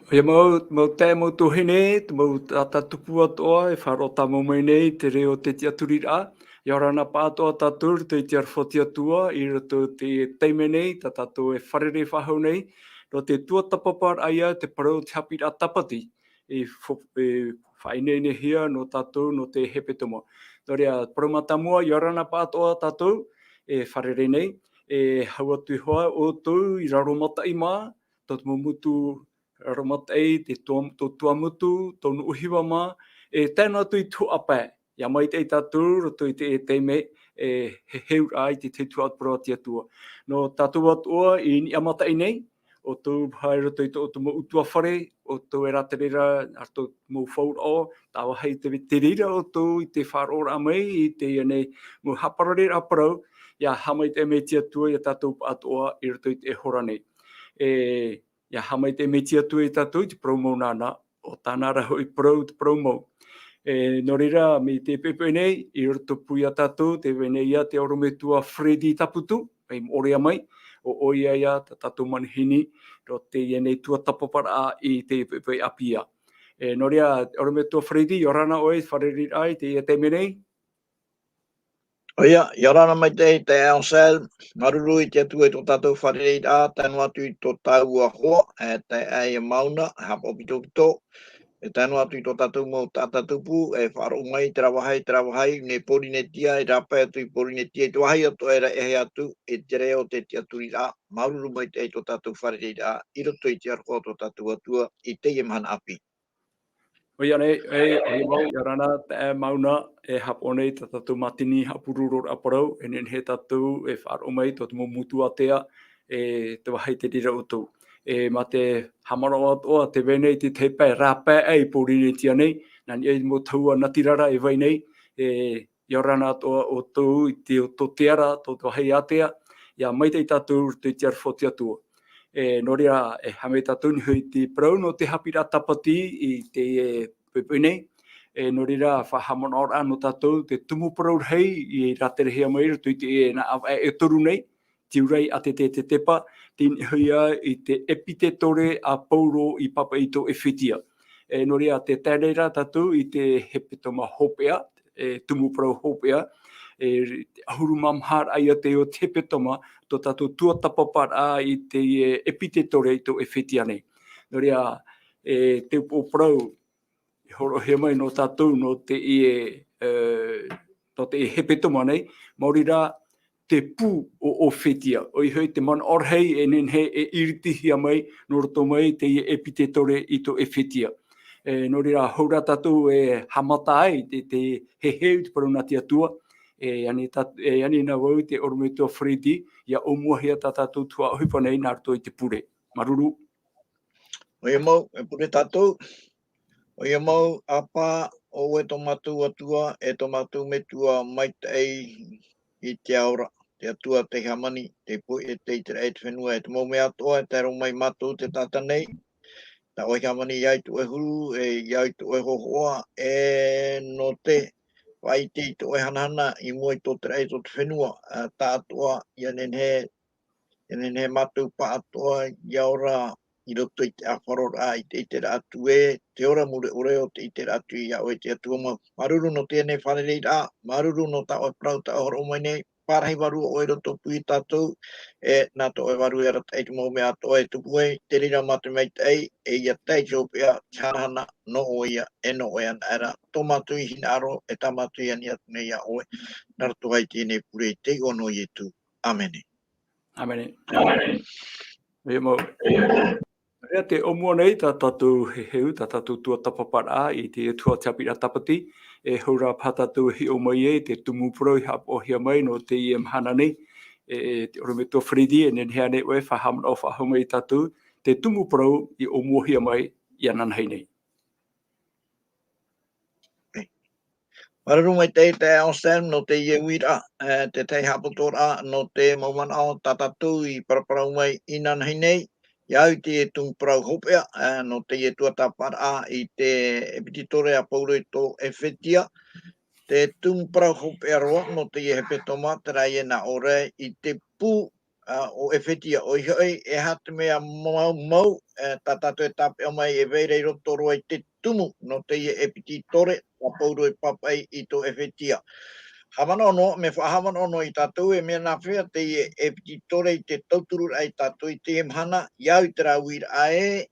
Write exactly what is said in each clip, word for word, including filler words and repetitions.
ʻOia mau, mau taeaʻe, mau tuahine, te mau taʻata tupu atoʻa e faʻaroʻo tāmau mai nei te reo o te tiʻaturiraʻa. ʻIa ora na pāʻatoʻa tātou i roto i te aroha o te Atua, i roto i te taime nei, tā tātou e fārerei faʻahou nei, nō te tuatāpaparaʻa ia te parau o te haʻapiʻiraʻa tāpati, e fo-, e faʻaineinehia nō tātou nō te hepetoma. Nō reira, parau mātāmua, ʻia ora na pāʻatoʻa tātou e fārerei nei, e hau atu iho ā ʻoutou i Raromataʻi mā, tō te mau motu Raromataʻi, te Tua-, tō Tuamotu, tō Nuʻuhiva mā, e tae noa atu i Tuhaʻa pae. ʻIa maitaʻi tātou i roto i te taime, e, he, heheuraʻa i te, te tuhaʻa parau a te Atua. Nō tātou atoʻa i Niʻa Mataʻi nei, ʻoutou paha i roto i tō ʻoutou mau ʻutuāfare, ʻoutou e rātere ra, ā, tō mau fauraʻo, tāvāhi te, te reira ʻoutou i te faʻaroʻoraʻa mai i teie nei mau haʻaparareraʻa parau, ʻia haʻamaitaʻi mai te Atua ia tātou pāʻatoʻa i roto i teie hora nei. E, ʻIa haʻamaitaʻi mai te Atua ia tātou i te parau mau nāna, ʻo tāna ra hoʻi parau te parau mau. E, nō reira, mai te poʻipoʻi nei, i rotopū ia tātou, tē vai nei ia te ʻorometua Freddy Taputu, mai Moʻorea mai, ʻo, ʻoia ia tā tātou manihini, nō teie nei tuatāpaparaʻa i te poʻipoʻi ʻāpī ia. E, nō reira, ʻorometua Freddy, ʻia ora na ʻoe, fārereiraʻa i teie taime nei. ʻOia, ʻia ora na maitaʻi taeaʻe Anselme, māuruuru i te Atua i tō tātou fārereiraʻa, tae noa atu i tō tāua hoa, e, taeaʻe Mauna, e haʻapaʻo pitopito, e tae noa atu i tō tātou mau taʻata tupu, e faʻaroʻo mai, terā vāhi, terā vāhi, nei Pōrīnetia, e rāpae atu i Pōrīnetia, i te vāhi atoʻa e raʻiāhia atu, i te reo o te tiʻaturiraʻa, māuruuru maitaʻi tō tātou fārereiraʻa, i roto i te aroha o tō tātou Atua, i teie mahana ʻāpī. ʻOia nei, e, ʻoia mau, ʻia ora na, taeaʻe Mauna, e haʻapaʻo nei tā tātou mātini haʻapurororaʻa parau, e nehenehe tātou e faʻaroʻo mai tō te mau motu ātea, e te vāhi te reira ʻoutou. E mā te haʻamanaʻo atoʻa, tē vai nei te tahi pae rāpae i Pōrīnetia nei, nā niʻa i te mau tahua natirara e vai nei, e, ʻia ora na atoʻa ʻoutou i te, tō te ara, tō te vāhi ātea, ʻia maitaʻi tātou i roto i te aroha o te Atua. E, nō reira, e haʻamau tātou i niʻa i te parau nō te haʻapiʻiraʻa tāpati i teie poʻipoʻi nei. E, nō reira, faʻahaʻamanaʻoraʻa nō tātou, te tumu parau rahi i rāterehia mai i roto i teie nā ʻāvaʻe e toru nei, Tiurai ʻĀtete Tetepa, tei niʻa hoʻi ia i te ʻepitetore a Paulo i pāpaʻi i tō ʻEfetia. E, nō reira, tē tae nei rā tātou i te hepetoma hopeʻa, e, tumu parau hopeʻa, e, te ʻahuru mā maha raʻa ia te, o te hepetoma, tō tātou tuatāpaparaʻa i te, e, ʻepitetore i tō ʻEfetia nei. Nō reira, e, te upoʻo parau, e hōroʻahia mai nō tātou, nō teie, e, nō teie hepetoma nei, maori rā, te pū o ʻEfetia. ʻOia hoʻi te manaʻo rahi e nehenehe e iritihia mai, nō roto mai teie ʻepitetore i tō ʻEfetia. E, nō reira, hou rā tātou e haʻamata ai te, te heheu i te parau nā te Atua, e ani tā-, e ani na vau i te ʻorometua Freddy, ʻia ʻōmuahia tā tātou tuhaʻa ʻohipa nei nā roto i te pure. Māuruuru. ʻOia mau, e pure tātou. ʻOia mau, ʻApā, ʻo ʻoe tō mātou Atua, e tō mātou Metua maitaʻi i te ao ra, te Atua tei hāmani, tei poiete i te raʻi e te fenua, e te mau mea atoʻa, e tae roa mai mātou te taʻata nei, tā ʻoe i hāmani i au i tō ʻoe huru, e i au i tō ʻoe hōhoʻa, e nō te faʻaʻite i tō ʻoe hanahana, i mua i tō te raʻi, tō te fenua, ā, taʻatoʻa, ʻia nehenehe, ʻia nehenehe mātou pāʻatoʻa, ʻia ora i roto i te ʻāfaroraʻa, i te, i te ʻiteraʻa atu ē, te ora mure ʻore o te ʻiteraʻa atu iā ʻoe te Atua mau. Māuruuru nō teie nei fārereiraʻa, māuruuru nō tā ʻoe parau, tā ʻoe hōroʻa mai nei, pārahi vārua ʻoe i rotopū ia tātou, e, nā tō ʻoe vārua e arataʻi i te mau mea atoʻa e tupu ai, te reira mātou maitaʻi, e ʻia tae i te hopeʻa, te hanahana, nō ʻoe ia, e nō ʻoe anaʻe ra, tō mātou hinaʻaro, e tā mātou i ani atu nei iā ʻoe, nā roto i teie nei pure i te iʻoa nō Ietu. ʻĀmene. ʻĀmene. ʻOia mau. Nō reira, tē ʻōmua nei tā tātou heheu, tā tātou tuatāpaparaʻa i te Atua te haʻapiʻiraʻa tāpati, e hou rā paha tātou e hiʻo mai ai te tumu parau i haʻapaʻohia mai nō teie mahana nei, e, e te ʻorometua Freddy, e nehenehe ānei ʻoe e faʻahaʻamanaʻo faʻahou mai ia tātou, te tumu parau i ʻōmuahia mai inanahi nei. Māuruuru maitaʻi taeaʻe Anselme nō teie uiraʻa, e, te tahi haʻapotoraʻa nō te mau manaʻo tā tātou i paraparau mai inanahi nei, ʻia au i te tumu parau hopeʻa, e, nō teie tuatāpaparaʻa i te ʻepitetore a Paulo i tō ʻEfetia, te tumu parau hopeʻa roa nō teie hepetoma, terā ia nā ʻō ra i te pū ā, o Efetia, ʻoia hoʻi, e aha te mea mau, mau, e, tā tātou e tāpeʻa mai e vai ra i roto roa i te tumu nō teie ʻEpititore, ʻo Pauro e pāpaʻi i tō Efetia. Haʻamanaʻo noa, mea faʻahaʻamanaʻo noa ia tātou, e mea nāfea teie ʻEpititore i te tautururaʻa ia tātou i teie mahana, ʻia au i terā uiraʻa ē,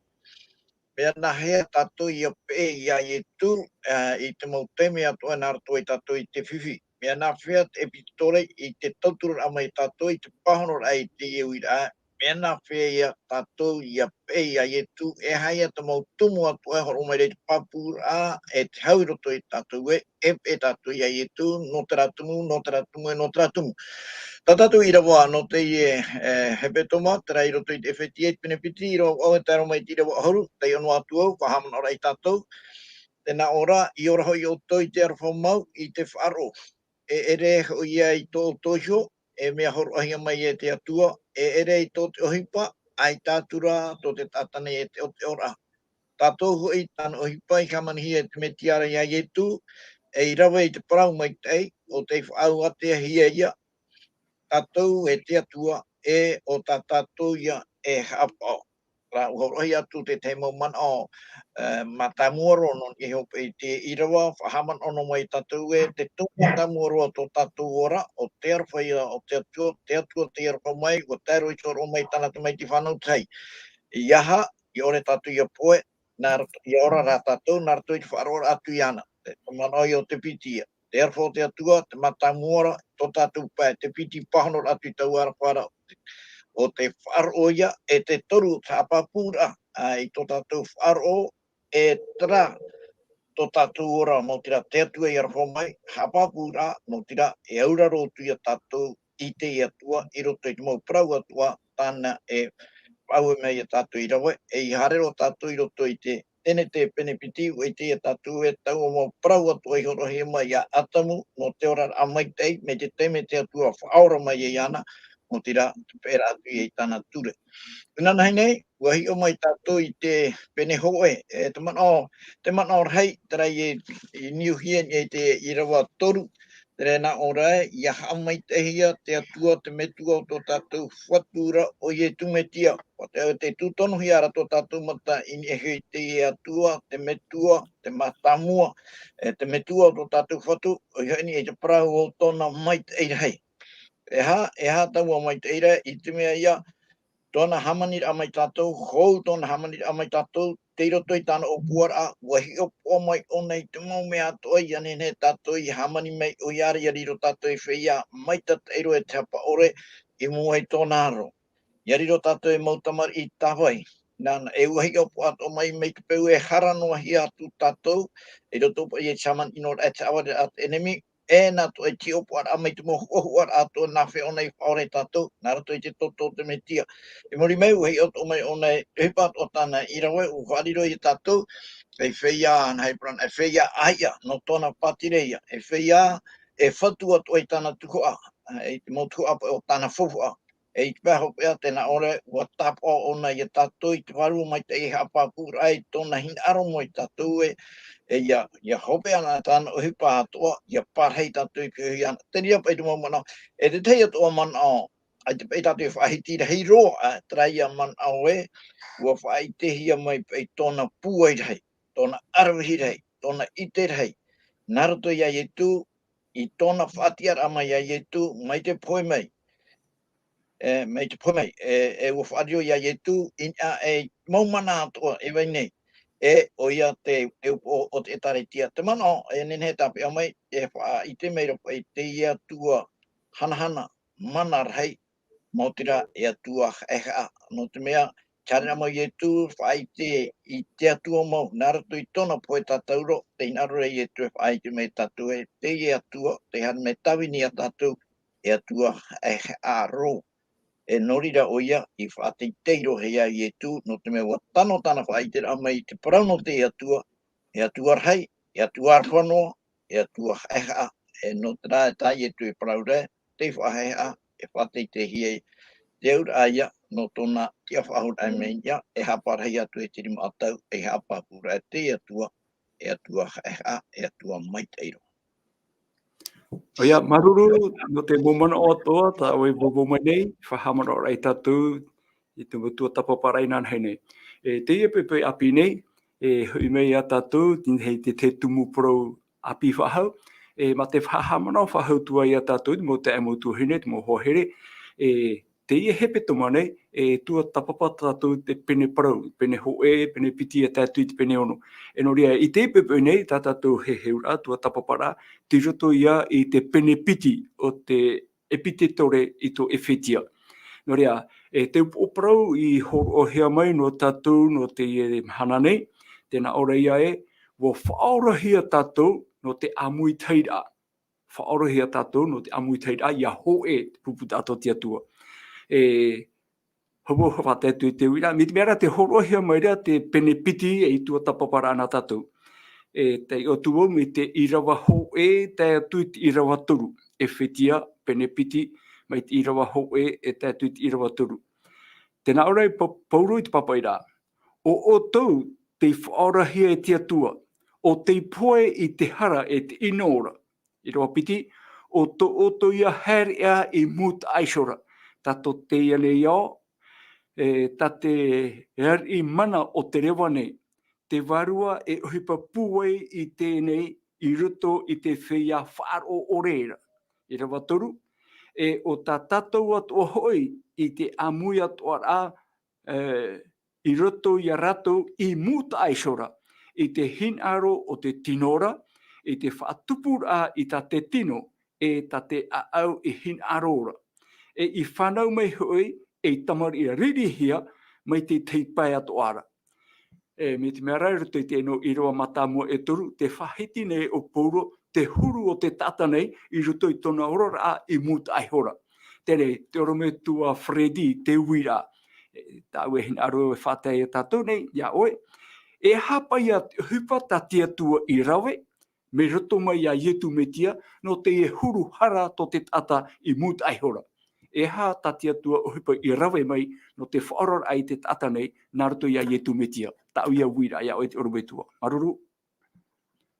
mea nāhea tātou ʻia peʻe ia Ietu, ā, i te mau taime atoʻa nā roto ia tātou i te fifi. Mea nāfea te ʻEpititore i te tautururaʻa mai ia tātou i te pāhonoraʻa i teie uiraʻa. Mea nāfea ia tātou ʻia peʻe ia Ietu, e aha ia te mau tumu atoʻa e hōroʻa mai ra i te pāpūraʻa, e te hau i roto ia tātou ē, e peʻe tātou ia Ietu, nō terā tumu, nō terā tumu, e nō terā tumu. Tā tātou ʻīrava nō teie, e, hepetoma, terā i roto i te Efetia i te pene piti, ʻīrava vaʻu e tae roa mai i te ʻīrava ʻahuru, taiʻo noa atu au, faʻahaʻamanaʻo ra ia tātou. Tē nā ʻō ra, ʻia ora hoʻi ʻoutou i te aroha mau, i te faʻaroʻo. E ʻere hoʻi ia i tō ʻoutou iho, e mea hōroʻahia mai e te Atua, e ʻere i tō te ʻohipa, ʻaita atu rā tō te taʻata nei e teʻoteʻoraʻa. Tātou hoʻi, tāna ʻohipa i hāmanihia e te Metia ra ia Ietu, e i rave i te parau maitaʻi, ʻo tei faʻaauateahia ia, tātou e te Atua, e ʻo tā tātou ia e haʻapaʻo. Rā, ʻua hōroʻahia atu te tahi mau manaʻo, e, mātāmua roa nō niʻa iho paʻi i te ʻīrava, faʻahaʻamanaʻo noa mai ia tātou ē, te tumu mātāmua roa tō tātou ora, ʻo te aroha ia o te Atua, te Atua tei aroha mai, ʻua tae roa i te hōroʻa mai i tāna tamaiti fānau tahi. ʻIa aha, ʻia ʻore tātou ʻia pohe, nā roto, ʻia ora rā tātou, nā roto i te faʻaroʻoraʻa atu iāna. Te manaʻo ia o te piti ia. Te aroha o te Atua, te mātāmua ra, tō tātou pae, te piti pāhonoraʻa atu i taua aroha ra, ʻo te, ʻo te faʻaroʻo ia, e te toru, te haʻapāpūraʻa, ā, i tō tātou faʻaroʻo, e terā, tō tātou ora, maoti rā te Atua i aroha mai, haʻapāpūraʻa, maoti rā, e auraro atu ia tātou i te Atua, i roto i te mau parau atoʻa, tāna e faʻaue mai ia tātou i rave, e ʻia haere roa tātou i roto i te Tenete pene piti, ʻua ʻite ia tātou e taua mau parau atoʻa i hōroʻahia mai ia Atamu, nō te oraraʻa maitaʻi, mai te taime te Atua faʻaora mai ai iāna, maoti rā, te peʻeraʻa atu ia i tāna ture. Inanahi nei, ʻua hiʻo mai tātou i te pene hōʻē, e te manaʻo, te manaʻo rahi, terā i, i niuhia i te ʻīrava toru, terā nā ʻō ra ē, ʻia haʻamaitaʻihia te Atua, te Metua o tō tātou Fatu ra, ʻo Ietu Metia. ʻUa te, te tūtonuhia ra tō tātou mata i niʻa iho i te Atua, te Metua, te Mātāmua, e te Metua o tō tātou Fatu, ʻoia hoʻi i te parau o tōna maitaʻi rahi. E aha, e aha taua maitaʻi ra, i te mea ia, tōna hāmaniraʻa mai tātou, hou tōna hāmaniraʻa mai tātou, tei roto i tāna ʻōpuaraʻa, ʻua hiʻopoʻa mai ʻōna i te mau mea atoʻa ʻia nehenehe tātou e hāmani mai ʻoia ra, ʻia riro tātou ei feiā maitataʻi roa e te haʻapaʻo ʻore i mua i tōna aro. ʻIa riro tātou ei mau tamariʻi tāvai. Nāna, e ʻua hiʻopoʻa atoʻa mai, mai te peu e hara noa hia atu tātou, i roto paʻi i te hāmani ʻino ra e te haʻavare ra a te ʻenemi, e nā tō, e te hiʻopoʻaraʻa mai te mau huʻahuʻaraʻa atoʻa nāfea ʻōna i faʻaora ia tātou, nā roto i te toto o te Metia. I muri mai, ʻua hiʻo atoʻa mai ʻōna e, e ʻohipa atoʻa tāna i rave, ʻua faʻariro ia tātou, ei feiā, nā hea parau na, ei feiā ʻāiʻa, nō tōna pātireia, ei feiā, e fatu atoʻa i tāna tuhaʻa, e i te mau tuhaʻa paʻi o tāna faufaʻa, e i te pae hopeʻa tē nā ʻō ra, ʻua tāpaʻo ʻōna ia tātou i te Vārua Maitaʻi e haʻapāpūraʻa i tōna hinaʻaro mai ia tātou ē, e ʻia, ʻia hopeʻa na tāna ʻohipa atoʻa, ʻia parahi tātou i te hōʻē iāna. Te reira paʻi te mau manaʻo, e te tahi atoʻa manaʻo, ʻaita paʻi tātou e faʻahiti rahi roa, ā, terā ia manaʻo ē, ʻua faʻaʻitehia mai paʻi tōna pūai rahi, tōna ʻaravihi rahi, tōna ʻite rahi, nā roto ia Ietu, i tōna faʻatiʻaraʻa mai ia Ietu, mai te pohe mai, e, mai te pohe mai, e, e ʻua faʻariro ia Ietu, i niʻa i te mau mana atoʻa e vai nei, e, ʻoia te, te upoʻo o te ʻĒtārētia. Te manaʻo, e nehenehe e tāpeʻa mai, e faʻaʻite mai ra paʻi teie Atua hanahana, mana rahi, maoti rā, e Atua haʻehaʻa. Nō te mea, tē haere mai Ietu, faʻaʻite i te Atua mau, nā roto i tōna pohe tātauro, tē hinaʻaro ra Ietu e faʻaʻite mai ia tātou ē, teie Atua, tē haere mai tāvini ia tātou, e Atua haʻehaʻa roa. E nō reira ʻoia, i faʻateitei roa hia Ietu, nō te mea ʻua tano tāna faʻaʻiteraʻa mai i te parau nō te Atua, e Atua rahi, e Atua aroha noa, e Atua haʻehaʻa, e nō terā tā Ietu e parau ra, tei faʻahaʻehaʻa, e faʻateiteihia i te auraʻa ia, nō tōna tiʻafaʻahouraʻa mai ia, e haʻaparahi atu e te rima ʻatau, e haʻapāpūraʻa te Atua, e Atua haʻehaʻa, e Atua maitaʻi roa. ʻOia, māuruuru nō te mau manaʻo atoʻa tā ʻoe e vauvau mai nei, faʻahaʻamanaʻo ai tātou i te mau tuatāpaparaʻa i nānahi nei. E, teie poʻipoʻi ʻāpī nei, e hoʻi mai ia tātou, i te, te tumu parau ʻāpī faʻahou, e, mā te faʻahaʻamanaʻo faʻahou atu ai ia tātou, te mau taeaʻe, mau tuahine, te mau hoa here, e, teie hepetoma nei, e tuatāpapa tātou te pene parau, pene hōʻē, pene piti e tae atu i te pene ono. E nō reira, i teie poʻipoʻi nei, tā tātou heheuraʻa, tuatāpaparaʻa, tei roto ia i te pene piti o te ʻEpitetore i tō ʻEfetia. Nō reira, e te upoʻo parau i hōroʻahia mai nō tātou nō teie mahana nei, tē nā ʻō ra ïa ē, ʻua faʻaorahia tātou nō te ʻāmuitahiraʻa. Faʻaorahia tātou nō te ʻāmuitahiraʻa, ʻia hōʻē te pupu taʻata o te Atua. E, hou au e faʻatae atu i te uiraʻa, mai te mea ra tē hōroʻahia mai ra te pene piti e tuatāpapa ra na tātou. E, taiʻo atu vau mai te ʻīrava hōʻē, tae atu i te ʻīrava toru. ʻEfetia, pene piti, mai te ʻīrava hōʻē, e tae atu i te ʻīrava toru. Tē nā ʻō ra ïa Pa-, Pauro i te pāpaʻiraʻa. ʻO ʻoutou tei faʻaorahia e te Atua, ʻo tei pohe i te hara e te ʻino ra. ʻĪrava piti, ʻo tō ʻoutou ïa haereʻa i mūtaʻa iho ra. Tātou teie nei ao, e, tā te ariʻi mana o te reva nei, te Vārua e ʻohipa pūai i teie nei i roto i te feiā faʻaroʻo ʻore ra. ʻĪrava toru, e ʻo tā tātou atoʻa hoʻi i te ʻāmui atoʻa ra, e, i roto ia rātou i mūtaʻa iho ra, i te hinaʻaro o te tino ra, i te faʻatupuraʻa i tā te tino, e tā te ʻāʻau i hinaʻaro ra. E i fānau mai hoʻi, e i tamariʻi ririhia mai te tahi pae atoʻa ra. E, mai te mea ra, i roto i teie ʻīrava mātāmua e toru, tē faʻahiti nei ʻo Pauro te huru o te taʻata nei, i roto i tōna oraraʻa i mūtaʻa iho ra. Teie, te ʻorometua Freddy, te uiraʻa. E, tāʻu e hinaʻaro e faʻatae ia tātou nei, ia ʻoe. E aha paʻi ia te ʻohipa tā te Atua i rave, mai roto mai ia Ietu Metia, nō teie huru hara tō te taʻata i mūtaʻa iho ra. E aha tā te Atua ʻohipa i rave mai, nō te faʻaoraraʻa i te taʻata nei, nā roto ia Ietu Metia. Tāʻu ia uiraʻa, ia ʻoe te ʻorometua. Māuruuru.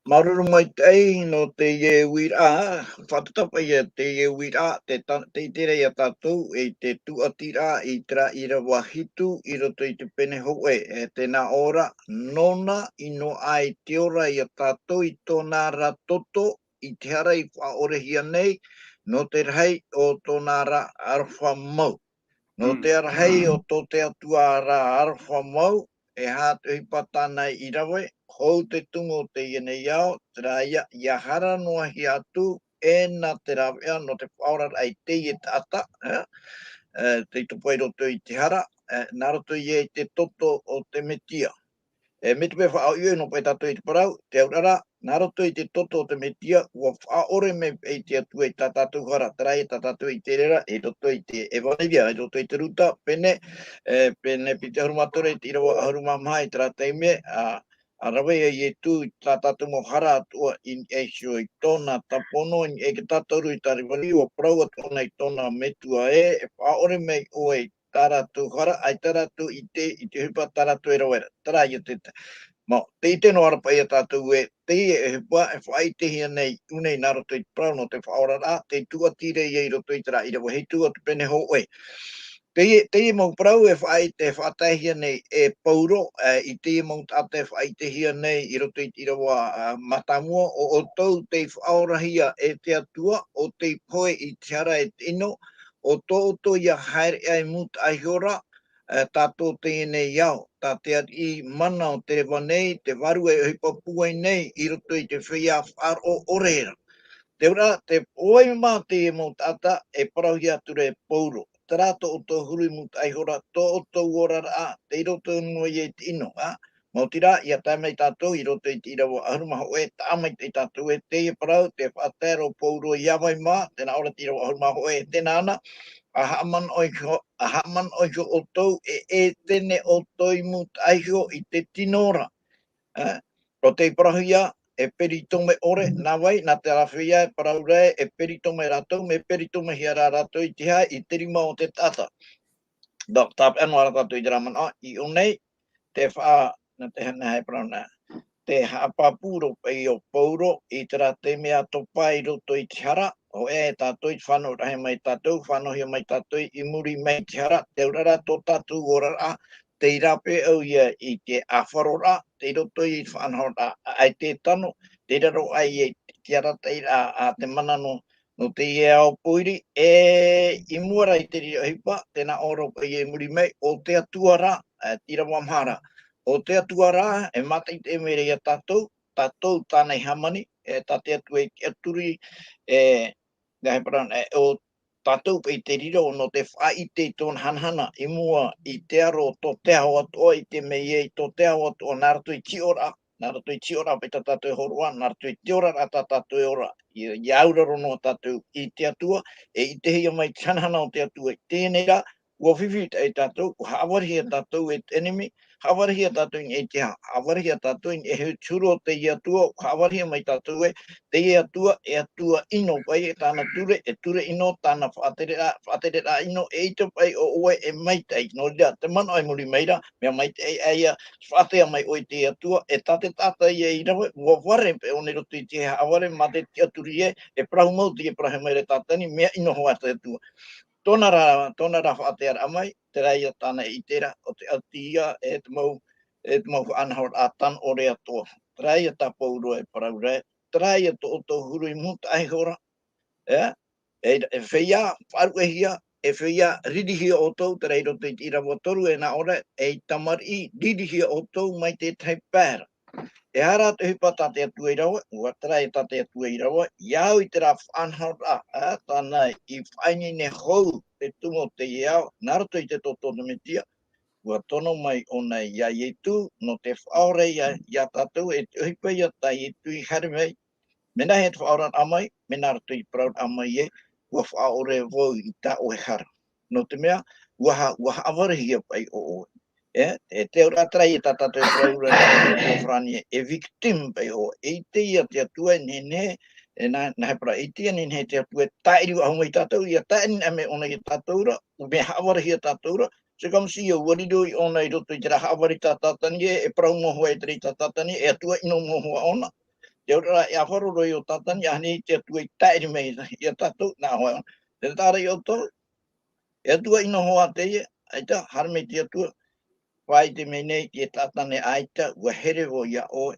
Māuruuru maitaʻi nō teie uiraʻa, faʻatatapa ia teie uiraʻa, te ta-, te ʻite ra ia tātou, i te tūʻatiraʻa i terā ʻīrava hitu, i roto i te pene hōʻē, e tē nā ʻō ra, nōna i noaʻa i te ora ia tātou i tōna ra toto, i te hara i faʻaorehia nei, nō te rahi o tōna ra aroha mau. Nō Mm. te rahi o tō te Atua ra aroha mau, e aha te ʻohipa tāna i rave, hou te tumu o teie nei ao, terā ïa, ʻia hara noa hia atu, e nā te rāveʻa nō te faʻaoraraʻa i teie taʻata, e, e, tei topa i roto i te hara, e, nā roto ia i te toto o te Metia. E, mai te mea faʻaʻohipa nō paʻi tātou i te parau, te auraʻa, nā roto i te toto o te Metia, ʻua faʻaʻore mai paʻi te Atua i tā tātou hara, terā ïa tā tātou i ʻite ra, i roto i te ʻEvaneria, i roto i te Luka, pene, e, pene piti ʻahuru mā toru i te ʻīrava ʻahuru mā maha i terā taime, a, a rave ia Ietu i tā tātou mau hara atoʻa i niʻa iho i tōna tāpono, i niʻa i te tātauro i Kalivari, ʻua parau atu ʻōna i tōna Metua ē, e faʻaʻore mai ʻoe i tā rātou hara, ʻaita rātou i ʻite i te ʻohipa tā rātou e rave ra. Terā ïa te, te, mau, tē ʻite noa ra paʻi ia tātou ē, teie ʻohipa e faʻaʻitehia nei, ʻū nei nā roto i te parau nō te faʻaoraraʻa, tē tūʻati ra ïa i roto i terā ʻīrava hitu o te pene hōʻē. Teie, teie mau parau e faʻaʻite, e faʻataehia nei e Pauro, e, i teie mau taʻata e faʻaʻitehia nei i roto i te ʻīrava, a, mātāmua, ʻo ʻoutou tei faʻaorahia e te Atua, ʻo tei pohe i te hara e te ʻino, ʻo tō ʻoutou ïa haereʻa i mūtaʻa iho ra, e, tātou teie nei ao, tā te ariʻi mana o te reva nei, te Vārua e ʻohipa pūai nei i roto i te feiā faʻaroʻo ʻore ra. Te auraʻa, te pohe mā teie mau taʻata e parauhia atu ra e Pauro. Terā tō ʻoutou huru i mūtaʻa iho ra, tō ʻoutou oraraʻa, tei roto noa ïa i te ʻino, a? Maoti rā, ʻia tae mai tātou i roto i te ʻīrava ʻahuru mā hōʻē, taʻa maitaʻi tātou ē, teie parau, tē faʻatae ra ʻo Pauro iā vai mā, tē nā ʻō ra te ʻīrava ʻahuru mā hōʻē, e tē nā na, a haʻamanaʻo iho, a haʻamanaʻo iho ʻoutou, e, e ʻētene ʻoutou i mūtaʻa iho i te tino ra. E, ʻo tei parauhia, e peritome ʻore, nā vai, nā terā feiā e parau ra ē, e peritome rātou, mea peritomehia rā rātou i te aha, i te rima o te taʻata. Nō, tāpeʻa noa ra tātou i terā manaʻo, i ʻō nei, te faʻa-, nā te hana hai parau na. te haʻapāpū roa paʻi o Paulo i terā taime ʻa topa i roto i te hara, ʻoia e tātou i te fānauraʻahia mai tātou, fānauhia mai tātou i muri mai i te hara, te aurara tō tātou oraraʻa, tei rāpae au ia i te ʻāfaroraʻa, tei roto i te faʻanahoraʻa ʻaita e tano, tei raro aʻe ia i te arataʻiraʻa a te mana nō, nō teie ao pōiri, e i mua rā i te reira ʻohipa, tē nā ʻō ra paʻi i muri mai, ʻo te Atua rā, e, te ʻīrava maha ra. ʻO te Atua rā, e mātaʻitaʻi mai ra ia tātou, tātou tāna i hāmani, e, tā te Atua i tiʻaturi, e, ngā hepara, e, ʻo tātou paʻi te riro nō te faʻaʻite i tōna hanahana i mua i te aro o tō te aho atoʻa, i te mea i tō te aho atoʻa, nā roto i te hiʻoraʻa, nā roto i te hiʻoraʻa paʻi tā tātou e hōroʻa, nā roto i te oraraʻa tā tātou e ora, i, i auraro noa tātou i te Atua, e ʻitehia mai te hanahana o te Atua i teie nei rā, ʻua fifi taʻi tātou, ʻua haʻavarahia tātou e te ʻenemi, haʻavarahia tātou i niʻa i te aha, haʻavarahia tātou i niʻa i te huru o teie Atua, ʻua haʻavarahia mai tātou ē, teie Atua, e Atua ʻino paʻi, e tāna ture, e ture ʻino, tāna faʻatereraʻa, faʻatereraʻa ʻino, eʻita paʻi ʻo ʻoe e maitaʻi, nō reira, te manaʻo i muri mai ra, mea maitaʻi aʻe ia, faʻatea mai ʻoe i te Atua, e tā te taʻata ia i rave, ʻua vare paʻi ʻōna i roto i te haʻavare, mā te tiʻaturi ē, e parau mau te, e parauhia mai ra e Tātani, mea ʻino hoʻi te Atua. Tōna rā, tōna rā faʻatearaʻa mai, terā ia tāna e ʻite ra, ʻo te ʻati ia, e te mau, e te mau faʻanahoraʻa tano ʻore atoʻa. Terā ia tā Paulo e parau ra, terā ia tō ʻoutou huru i mūtaʻa iho ra, e, e, e feiā faʻaruʻehia, e feiā ririhia ʻoutou, terā i roto i te ʻīrava toru e nā ʻō ra, ei tamariʻi, ririhia ʻoutou mai te tahi pae ra. E aha rā te ʻohipa tā te Atua i rave, ʻua terā ia tā te Atua i rave, ia au i terā faʻanahoraʻa, ā, tāna i faʻaineine hou te tumu o teie ao, nā roto i te toto o te Metia, ʻua tono mai ʻōna ia Ietu, nō te faʻaora ia, ia tātou, e te ʻohipa ia tā Ietu i haere mai, mea nāhea te faʻaoraraʻa mai, mea nā roto i te parauraʻa mai ē, ʻua faʻaora vau i tā ʻoe hara. Nō te mea, ʻua ha-, ʻua haʻavarahia paʻi ʻo ʻoe. E, e te auraʻa terā ia tā tātou e parau ra, e Farāni, e victime paʻi ʻoe. E ʻite ia te Atua e nehenehe, e nā, nā hepara, e ʻite ia nehenehe te Atua e tāʻiri faʻahou mai tātou, ʻia tāʻiri mai ʻōna ia tātou ra, mea haʻavarahia tātou ra, c'est comme si ʻua riro ʻōna i roto i terā haʻavare tā Tātani ē, e parau mau hoʻi terā i tā Tātani, e Atua ʻino mau hoʻi ʻōna. Te auraʻa e ʻāfaro roa ʻo Tātani, ʻaita e te Atua i tāʻiri mai ia tātou, nā hoʻi ʻōna. Tē taʻa ra ia ʻoutou, e Atua ʻino hoʻi teie, ʻaita, haere mai te Atua, faʻaʻite mai nei, e Tātani ʻaita, ʻua here vau ia ʻoe.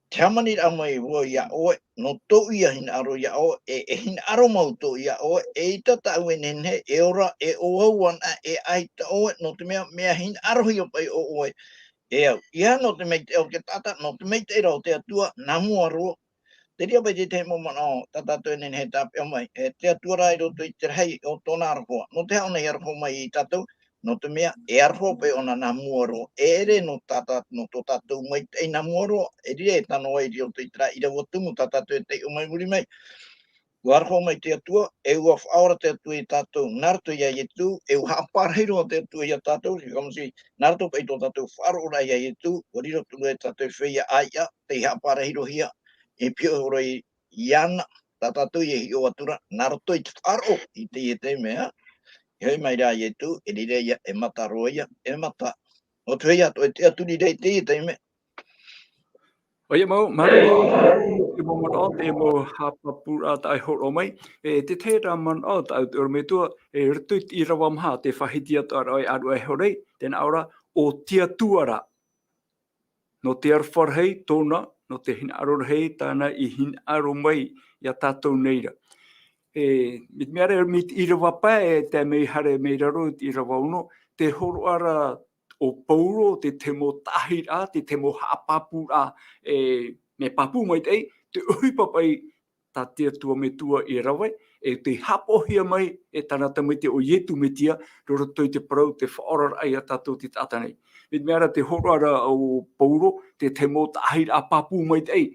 Te hāmaniraʻa mai vau ia ʻoe, nō tōʻu ia hinaʻaro ia ʻoe, e, e hinaʻaro mau tōʻu ia ʻoe, eʻita tāʻu e nehenehe, e ora, e ʻo au anaʻe, e ʻaita ʻoe, nō te mea, mea hinaʻarohia paʻi ʻo ʻoe. E au, ʻeiaha nō te maitaʻi o te taʻata, nō te maitaʻi ra o te Atua, nā mua roa. Te reira paʻi te tahi mau manaʻo, tā tātou e nehenehe e tāpeʻa mai, e te Atua rā i roto i te rahi o tōna aroha. Nō te aha ʻōna i aroha mai ia tātou, nō te mea, e aroha paʻi ʻōna nā mua roa. E ʻere nō tā tā-, nō tō tātou maitaʻi nā mua roa, e riro e tano ai i roto i terā ʻīrava tumu tā tātou e taiʻo mai i muri mai. ʻUa aroha mai te Atua, e ʻua faʻaora te Atua ia tātou, nā roto ia Ietu, e ʻua haʻapārahi roa te Atua ia tātou, c'est comme si, nā roto paʻi tō tātou faʻaroʻoraʻa ia Ietu, ʻua riro atu ra e tātou feiā ʻāiʻa, tei haʻapārahi roa hia, e piʻo roa i, iāna, tā tātou ia hiʻo atu ra, nā roto i te faʻaroʻo, i teie taime, ā. E hoʻi mai rā Ietu, e riro ia, e mata roa ia, e mata. ʻO te hoʻi atu, e te Atua i rā i teie taime, ʻOia mau, māuruuru i te mau manaʻo, te mau haʻapāpūraʻa tā ʻoe i hōroʻa mai. E, te tahi ra manaʻo, tāʻu te ʻorometua, e, roto i te ʻīrava maha, tē faʻahiti atu ra ʻoe, ʻāruʻa e hōroʻa, tē nā ʻō ra, ʻo te Atua rā. Nō te aroha rahi tōna, nō te hinaʻaro rahi tāna i hinaʻaro mai ia tātou nei ra. E, mai te mea ra, mai te ʻīrava pae, e tae mai haere mai raro i te ʻīrava ono, tē hōroʻa ra ʻo Paulo, te tahi mau taʻahiraʻa, te tahi mau haʻapāpūraʻa, e, mea pāpū maitaʻi, te ʻohipa paʻi tā te Atua Metua i rave, e tē haʻapaʻohia mai e tāna Tamaiti ʻo Ietu Metia, nō roto i te parau, te faʻaoraraʻa ia tātou te taʻata nei. Mai te mea ra tē hōroʻa ra ʻo Paulo, te tahi mau taʻahiraʻa pāpū maitaʻi,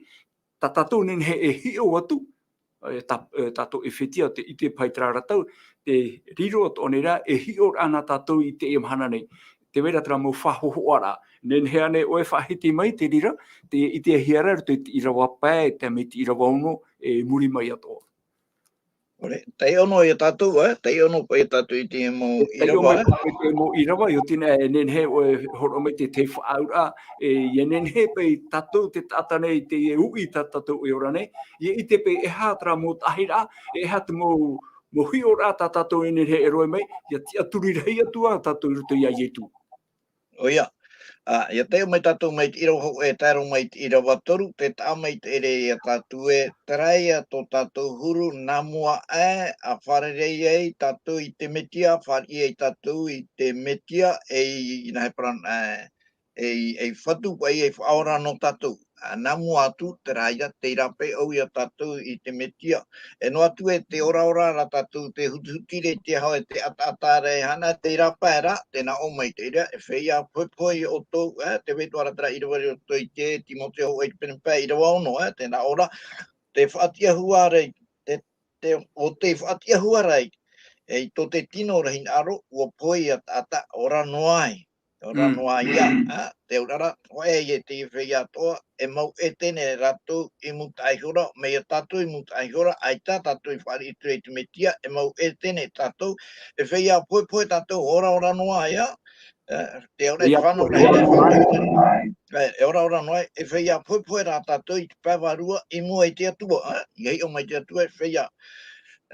tā tātou nehenehe e hiʻo atu, e, tā, e, tātou e fētiʻa, tē ʻite paʻi terā ra tau, tē riro atoʻa nei ra, e hiʻo ra na tātou i teie mahana nei. Tē vai ra terā mau faʻahōhoʻaraʻa. Nehenehe ānei ʻoe e faʻahiti mai te reira, tē ʻitehia ra i roto i te ʻīrava pae, tae mai te ʻīrava ono, e muri mai atoʻa. ʻOre, taiʻo noa ia tātou, ē? Taiʻo noa paʻi ia tātou i te mau ʻīrava, ē? Taiʻo mai paʻi te mau ʻīrava, ʻio, tē nā, e nehenehe ʻoe e hōroʻa mai te, te faʻaauraʻa, e, ʻia nehenehe paʻi tātou te taʻata nei, te uʻi tā tātou e ora nei, ʻia ʻite paʻi e aha terā mau taʻahiraʻa, e aha te mau, mau hiʻoraʻa tā tātou e nehenehe e roaʻa mai, ʻia tiʻaturi rahi atu ā tātou i roto ia Ietu. ʻOia. ʻĀ, ʻia taiʻo mai tātou mai te ʻīrava hōʻē e tae roa mai te ʻīrava toru, tē taʻa mai te ʻere ia tātou ē, terā ia tō tātou huru, nā mua aʻe, ʻa fārerei ai tātou i te Metia, fāriʻi ai tātou i te Metia, ei, nā he parau, ē, ei, ei fatu paʻi, ei faʻaora nō tātou. ʻĀ, nā mua atu, terā ia, tei rāpae ʻoia tātou i te Metia. E noa atu ē te oraora ra tātou, te hutihuti ra i te aho, e te ʻataʻata ra e hana, tei rāpae ra, tē nā ʻō mai te reira, e feiā pohepohe ia ʻoutou, ē, tē vai atoʻa ra terā ʻīrava i roto i te Timoteo hōʻē i te pene pae, ʻīrava ono, ē, tē nā ʻō ra, tē faʻatiʻahua ra i, te, te, ʻo tē faʻatiʻahua ra i, e, i tō te tino ra hinaʻaro, ʻua pohe ia taʻata ora noa ai. Ora Mm. noa ia, Mm. ā, te auraʻa, hōʻē ia te feiā atoʻa, e mau ʻētene rātou i mūtaʻa ihora, mai ia tātou i mūtaʻa ihora, ʻaita tātou i fāriʻi atu i te Metia, e mau ʻētene tātou, e feiā pohepohe tātou, oraora noa ia, ā, te auraʻa Feiā i te fānau pohepohe. Nei, e fānau nei. Ē, e oraora noa, e feiā pohepohe rā tātou i te pae vārua i mua i te Atua, ā, ʻia hiʻo mai te Atua, e feiā.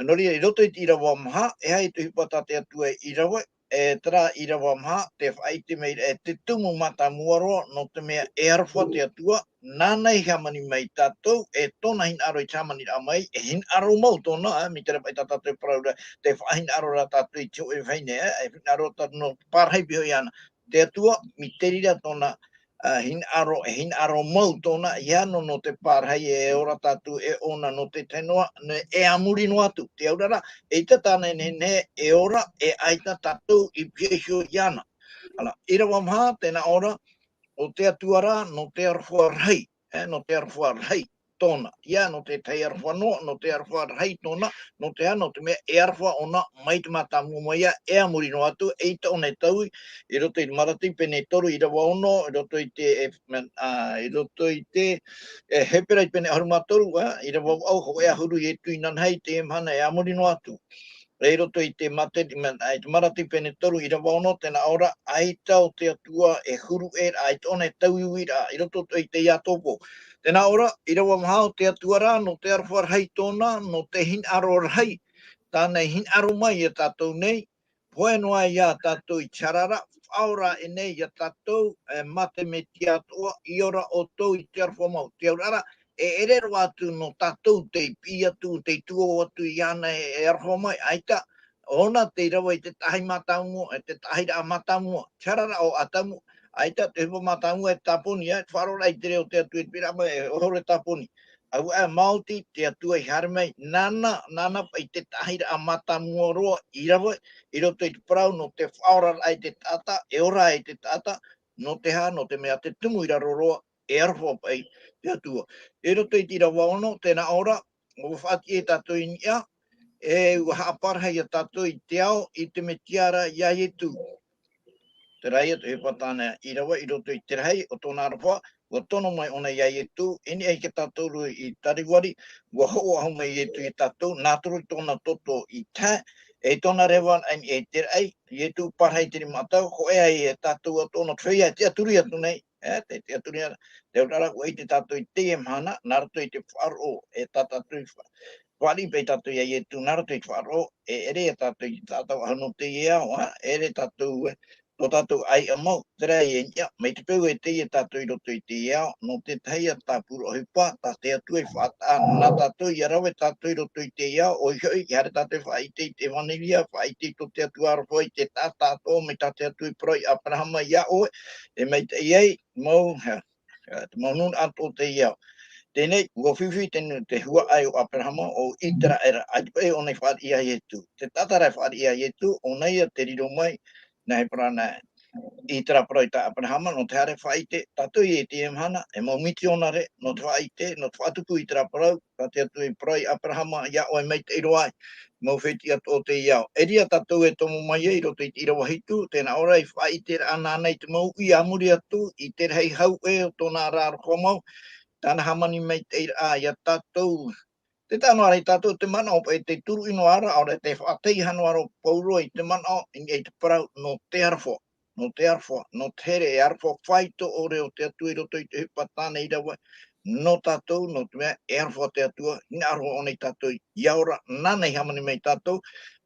Nō reira, i roto i te ʻīrava maha, e aha te ʻohipa tā te Atua e ʻīrava, e terā ʻīrava maha, tē faʻaʻite mai ra, e te tumu mātāmua roa, nō te mea e aroha te Atua, nāna i hāmani mai tātou, e tōna hinaʻaro i te hāmaniraʻa mai, e hinaʻaro mau tōna, ā, mai te reira paʻi tā tātou e parau ra, tē faʻahinaʻaro ra tātou i te hōʻē vahine, ā, e hinaʻaro tātou nō te pārahi piha iāna. Te Atua, mai te reira tōna, ā, hinaʻaro, e hinaʻaro mau tōna, ʻeiaha noa nō te pārahi e ora tātou e ʻōna nō te tahi noa, nē, e a muri noa atu. Te auraʻa, eʻita tāna e nehenehe e ora, e ʻaita tātou i pihaʻi iho iāna. Ā, ʻīrava maha, tē nā ʻō ra, ʻo te Atua rā, nō te aroha rahi, ē, nō te aroha rahi tōna. ʻEiaha nō te tahi aroha noa, nō te aroha rahi tōna, nō te aha, nō te mea e aroha ʻōna mai te mātāmua mai ia, e a muri noa atu, eʻita ʻōna e taui, i roto i te Marati pene toru, ʻīrava ono, i roto i te, e, ā, i roto i te, e, Hepera i te pene ʻahuru mā toru, ā, ʻīrava vaʻu, hōʻē ʻahuru Ietu inanahi, teie mahana e a muri noa atu. I roto i te Mate-, i te Marati pene toru, ʻīrava ono, tē nā ʻō ra, ʻaita ʻo te Atua e huru ʻē ra, ʻaita ʻōna e taui uiraʻa, i roto i te Iakobo. Tē nā ʻō ra, ʻīrava maha, ʻo te Atua rā, nō te aroha rahi tōna, nō te hinaʻaro rahi, tāna i hinaʻaro mai ia tātou nei, pohe noa ia tātou i te hara ra, faʻaora aʻe nei ia tātou, e, mā te Metia atoʻa, i ora ʻoutou i te aroha mau. Te auraʻa, e ʻere roa atu nō tātou tei piʻi atu, tei tuō atu iāna e, e aroha mai, ʻaita, ʻōna tei rave i te tahi mātāmua, e te tahiraʻa mātāmua, te hara ra ʻo Atamu, ʻaita te ʻohipa mātāmua e tāponi, ā, te faʻaroʻoraʻa i te reo o te Atua i te pīraʻa mai, e ʻore tāponi. Auaʻe maoti te Atua i haere mai, nāna, nāna paʻi te tahiraʻa mātāmua roa i rave, i roto i te parau nō te faʻaoraraʻa i te taʻata, e ora ai te taʻata, nō te aha, nō te mea te tumu i raro roa, e aroha paʻi te Atua. I roto i te ʻīrava ono, tē nā ʻō ra, ʻua faʻatiʻa tātou i niʻa, e ʻua haʻaparahi ia tātou i te ao, i te Metia ra, ia Ietu. Terā ia te ʻohipa tāna i rave i roto i te rahi o tōna aroha, ʻua tono mai ʻōna ia Ietu, i niʻa i tā tātou rū i Kalivari, ʻua hoʻo ahu mai Ietu ia tātou, nā roto i tōna toto i tae, e tōna reva i niʻa i te raʻi, Ietu parahi i te rima ʻatau, hōʻē ai e tātou atoʻa nō te feiā e tiʻaturi atu nei, e, te, te tiʻaturi atu, te auraʻa, ʻua ʻite tātou i teie mahana, nā roto i te faʻaroʻo, e tā tātou i fa-, fāriʻi paʻi tātou ia Ietu, nā roto i te faʻaroʻo, e ʻere ia tātou i te taʻata faʻahou nō teie ao, ā, e ʻere tātou, e, tō tātou ʻāiʻa mau, terā ia i niʻa, mai te peu e tei ia tātou i roto i teie ao, nō te tahi ia tāpura ʻohipa, tā te Atua i faʻataʻa nā tātou, ʻia rave tātou i roto i teie ao, ʻoia hoʻi, ʻia haere tātou e faʻaʻite i te ʻevanelia, faʻaʻite i tō te Atua aroha i te taʻata atoʻa, mai tā te Atua i parau ia Aperahama ia ʻoe, e maitaʻi ai, mau, ā, te mau nūnaʻa o teie ao. Teie nei, ʻua fifi te nu-, te huaʻai o Aperahama, o ʻĪteraʻera, ʻaita paʻi ʻōna i fāriʻi ia Ietu. Te taʻata ra e fāriʻi ia Ietu, ʻōna ia tei riro mai, nā he parau nā, i terā parau i tā Aperahama, nō te haere faʻaʻite, tātou i teie mahana, e mau mitionare, nō te faʻaʻite, nō te faʻatupu i terā parau, tā te Atua i parau ia Aperahama, ia ʻoe maitaʻi roa ai, mau fētiʻi atoʻa o teie ao. E ʻere ia tātou e tomo mai ai, i roto i te ʻīrava hitu, tē nā ʻō ra i faʻaʻiteraʻa nāna i te mau uʻi a muri atu, i te rahi hau ʻē o tōna ra aroha mau, tāna hāmani maitaʻiraʻa ia tātou, Te taʻa noa ra ia tātou te manaʻo paʻi te turuʻi noa ra, ʻaore te faʻateihia noa ra ʻo Paulo i te manaʻo, i niʻa i te parau, nō te aroha, nō te aroha, nō te here e aroha faito ʻore o te Atua i roto i te ʻohipa tāna i rave, nō tātou, nō te mea, e aroha te Atua, hinaʻaro ʻōna ia tātou, ʻia ora, nāna i hāmani mai ia tātou,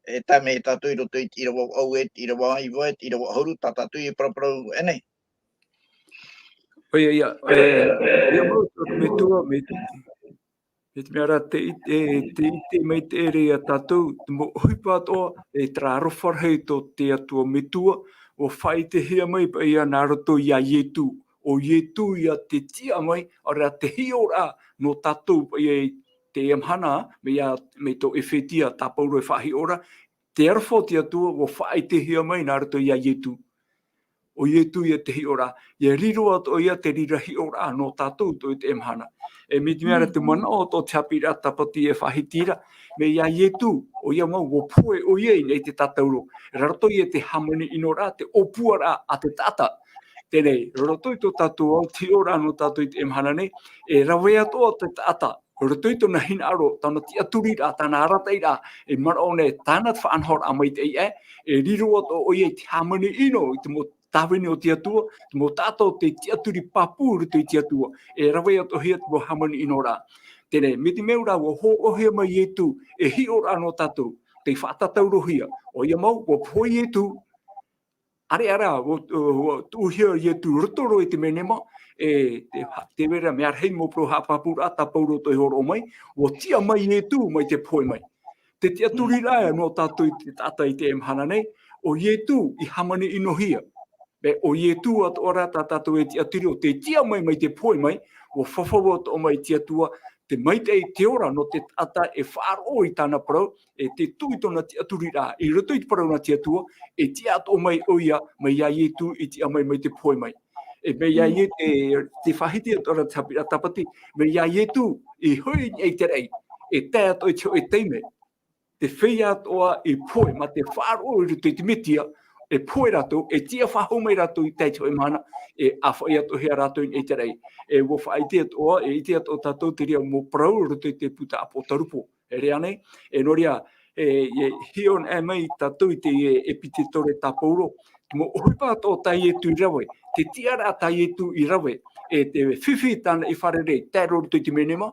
e tae mai ia tātou i roto i te ʻīrava vaʻu e, te ʻīrava iva e, te ʻīrava ʻahuru, tā tātou e paraparau, e nei. ʻOia, ʻia, e, ʻia mau, tō te metua, me te, me te mea rā, te ʻite, e, te ʻite mai te ʻere ia tātou, te mau ʻohipa atoʻa, e terā aroha rahi tō te Atua metua, ʻua faʻaʻitehia mai paʻi ia nā roto ia Ietu. ʻO Ietu ia te tiʻa mai, ʻaore rā te hiʻoraʻa nō tātou paʻi ia i teie mahana, mai ia, mai tō ʻEfetia, tā Paulo e faʻahiʻo ra, te aroha o te Atua, ʻua faʻaʻitehia mai nā roto ia Ietu. ʻO Ietu ia te hiʻoraʻa, ʻia riro atoʻa ia te reira hiʻoraʻa nō tātou atoʻa i teie mahana. E mai te mea ra te manaʻo atoʻa o te haʻapiʻiraʻa Tāpati e faʻahiti ra, mai ia Ietu, ʻoia mau, ʻua pohe ʻoia i niʻa i te tātauro. Rā roto ia te hāmani ʻino ra, te ʻōpuaraʻa a te taʻata. Teie nei, rā roto i tō tātou ao, te hiʻoraʻa nō tātou i teie mahana nei, e rave atoʻa te taʻata, rā roto i tōna hinaʻaro, tāna tiʻaturiraʻa, tāna arataʻiraʻa, e manaʻo nei, tāna faʻanahoraʻa maitaʻi aʻe, e riro atoʻa ʻoia i te hāmani ʻino, i te mau tāvini o te Atua, te mau taʻata o tē tiʻaturi pāpū i roto i te Atua, e rave atoʻahia te mau hāmani ʻino ra. Teie nei, mai te mea ra, ʻua hōroʻahia mai Ietu, e hiʻoraʻa nō tātou, tei faʻatātaurohia, ʻoia mau, ʻua pohe Ietu, ʻāreʻa rā, ʻua, ʻua tuʻuhia Ietu i roto roa i te menema, e, te, ha-, te vera mea rahi mau parau haʻapāpūraʻa tā Paulo tei hōroʻa mai, ʻua tiʻa mai Ietu mai te pohe mai. Te tiʻaturiraʻa nō tātou i te taʻata i teie mahana nei, ʻo Ietu i hāmani ʻinohia. E, ʻo Ietu atoʻa rā tā tātou e tiʻaturi ʻo tē tiʻa mai, mai te pohe mai, ʻua fafau atoʻa mai te Atua, te maitaʻi, te ora nō te taʻata e faʻaroʻo i tāna parau, e te tuʻu i tōna tiʻaturiraʻa, i roto i te parau nā te Atua, e tiʻa atoʻa mai ʻoia, mai ia Ietu i tiʻa mai, mai te pohe mai. E mai ia Ie-, e, te faʻahiti atoʻa ra te haʻapiʻiraʻa Tāpati, mai ia Ietu i hoʻi i te raʻi, e tae atoʻa i te hōʻē taime, te feiā atoʻa i pohe, mā te faʻaroʻo i roto i te Metia, e pohe rātou, e tiʻa faʻahou mai rātou i tae i te hōʻē mahana, e ʻāfaʻi atoʻahia rātou i niʻa i te raʻi. E ʻua faʻaʻite atoʻa, e ʻite atoʻa tātou te reira mau parau i roto i te puta ʻApotarupo. E rave nei, e nō reira, e, e hiʻo anaʻe mai tātou i te, e, ʻEpitētore tā Paulo, te mau ʻohipa atoʻa tā Ietu i rave, te tiʻaraʻa tā Ietu i rave, e te fifi tāna i fārerei, tae roa i roto i te menema,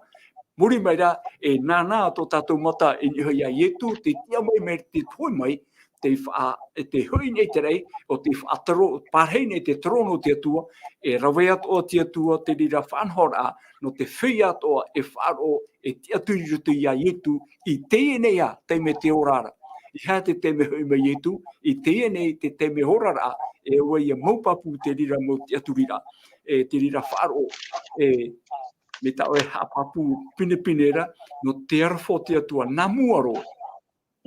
muri mai rā, e nānā tō tātou mata i niʻa ia Ietu, tē tiʻa mai mai te pohe mai, tei faʻa-, e tē hoʻi nei i te raʻi, ʻo tē faʻataro-, pārahi nei te terōno o te Atua, e rave atoʻa te Atua te reira faʻanahoraʻa, nō te feiā atoʻa e faʻaroʻo, e tiʻaturi i roto ia Ietu, i teie nei ā, taime te oraraʻa. ʻEiaha te taime hoʻi mai Ietu, i teie nei te taime oraraʻa, e ʻua ʻia mau pāpū te reira mau tiʻaturiraʻa, e te reira faʻaroʻo, e, mai tā ʻoe haʻapāpū pinepine ra, nō te aroha o te Atua, nā mua roa.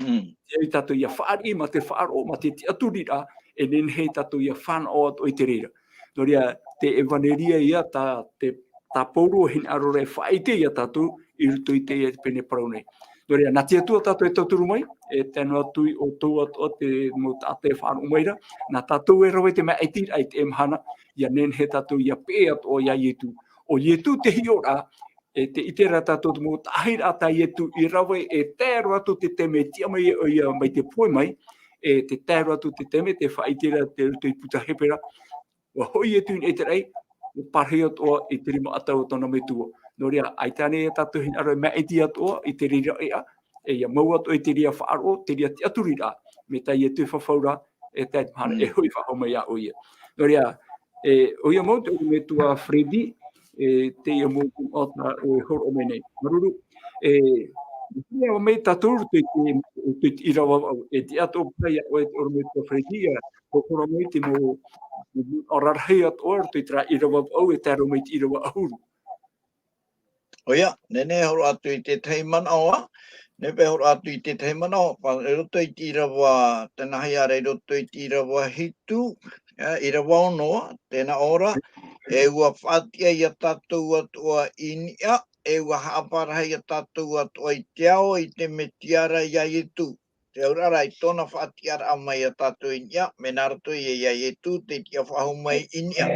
Mm. Tiʻa ia tātou ʻia fāriʻi, mā te faʻaroʻo, mā te tiʻaturiraʻa, e nehenehe tātou ʻia fānaʻo atoʻa i te reira. Nō reira, te ʻevanelia ia tā, te, tā Paulo e hinaʻaro ra e faʻaʻite ia tātou, i roto i teie pene parau nei. Nō reira, nā te Atua tātou e tauturu mai, e tae noa atu i ʻoutou atoʻa te mau taʻata e faʻaroʻo mai ra, nā tātou e rave te maʻitiraʻa i teie mahana, ʻia nehenehe tātou ʻia peʻe atoʻa ia Ietu. ʻO Ietu te hiʻoraʻa, e tē ʻite ra tātou te mau taʻahiraʻa tā Ietu i rave, e tae roa atu te taime e tiʻa mai ai ʻoia mai te pohe mai, e tē tae roa atu te taime tē faʻaʻite ra te, te puta Hepera, ʻua hoʻi Ietu i niʻa i te raʻi, ʻua pārahi atoʻa i te rima ʻatau o tōna Metua. Nō reira, ʻaita ānei ia tātou e hinaʻaro e maʻiti atoʻa i te reira ʻēʻa, e ʻia mau atoʻa i te reira faʻaroʻo, te reira tiʻaturiraʻa, mai tā Ietu e fafau ra, e tae i te mahana, mm, e hoʻi faʻahou mai ia ʻoia. Nō reira, e, ʻoia mau te ʻorometua Freddy, e, teie mau pūnaʻo tā ʻoe e hōroʻa mai nei. Māuruuru, e, ʻia ora mai tātou i te, i te, i te ʻīrava vaʻu, e tiʻa atoʻa paʻi ia ʻoe te ʻorometua Freddy, ʻia hōroʻa mai te mau, mau pūnaʻo rarahi atoʻa, i roto i terā ʻīrava vaʻu, e tae roa mai i te ʻīrava ʻahuru. ʻOia, nehenehe e hōroʻa atu i te tahi manaʻo, ā, nehenehe e hōroʻa atu i te tahi manaʻo, pā-, i roto i te ʻīrava, tēnā hia ra i roto i te ʻīrava hitu, ā, ʻīrava ono, ā, tē nā ʻō ra, e ʻua faʻatiʻa ia tātou atoʻa i niʻa, e ʻua haʻaparahi ia tātou atoʻa i te ao, i te Metia ra ia Ietu. Te auraʻa ra i tōna faʻatiʻaraʻa mai ia tātou i niʻa, mea nā roto ia ia Ietu, te tiʻa faʻahou mai i niʻa.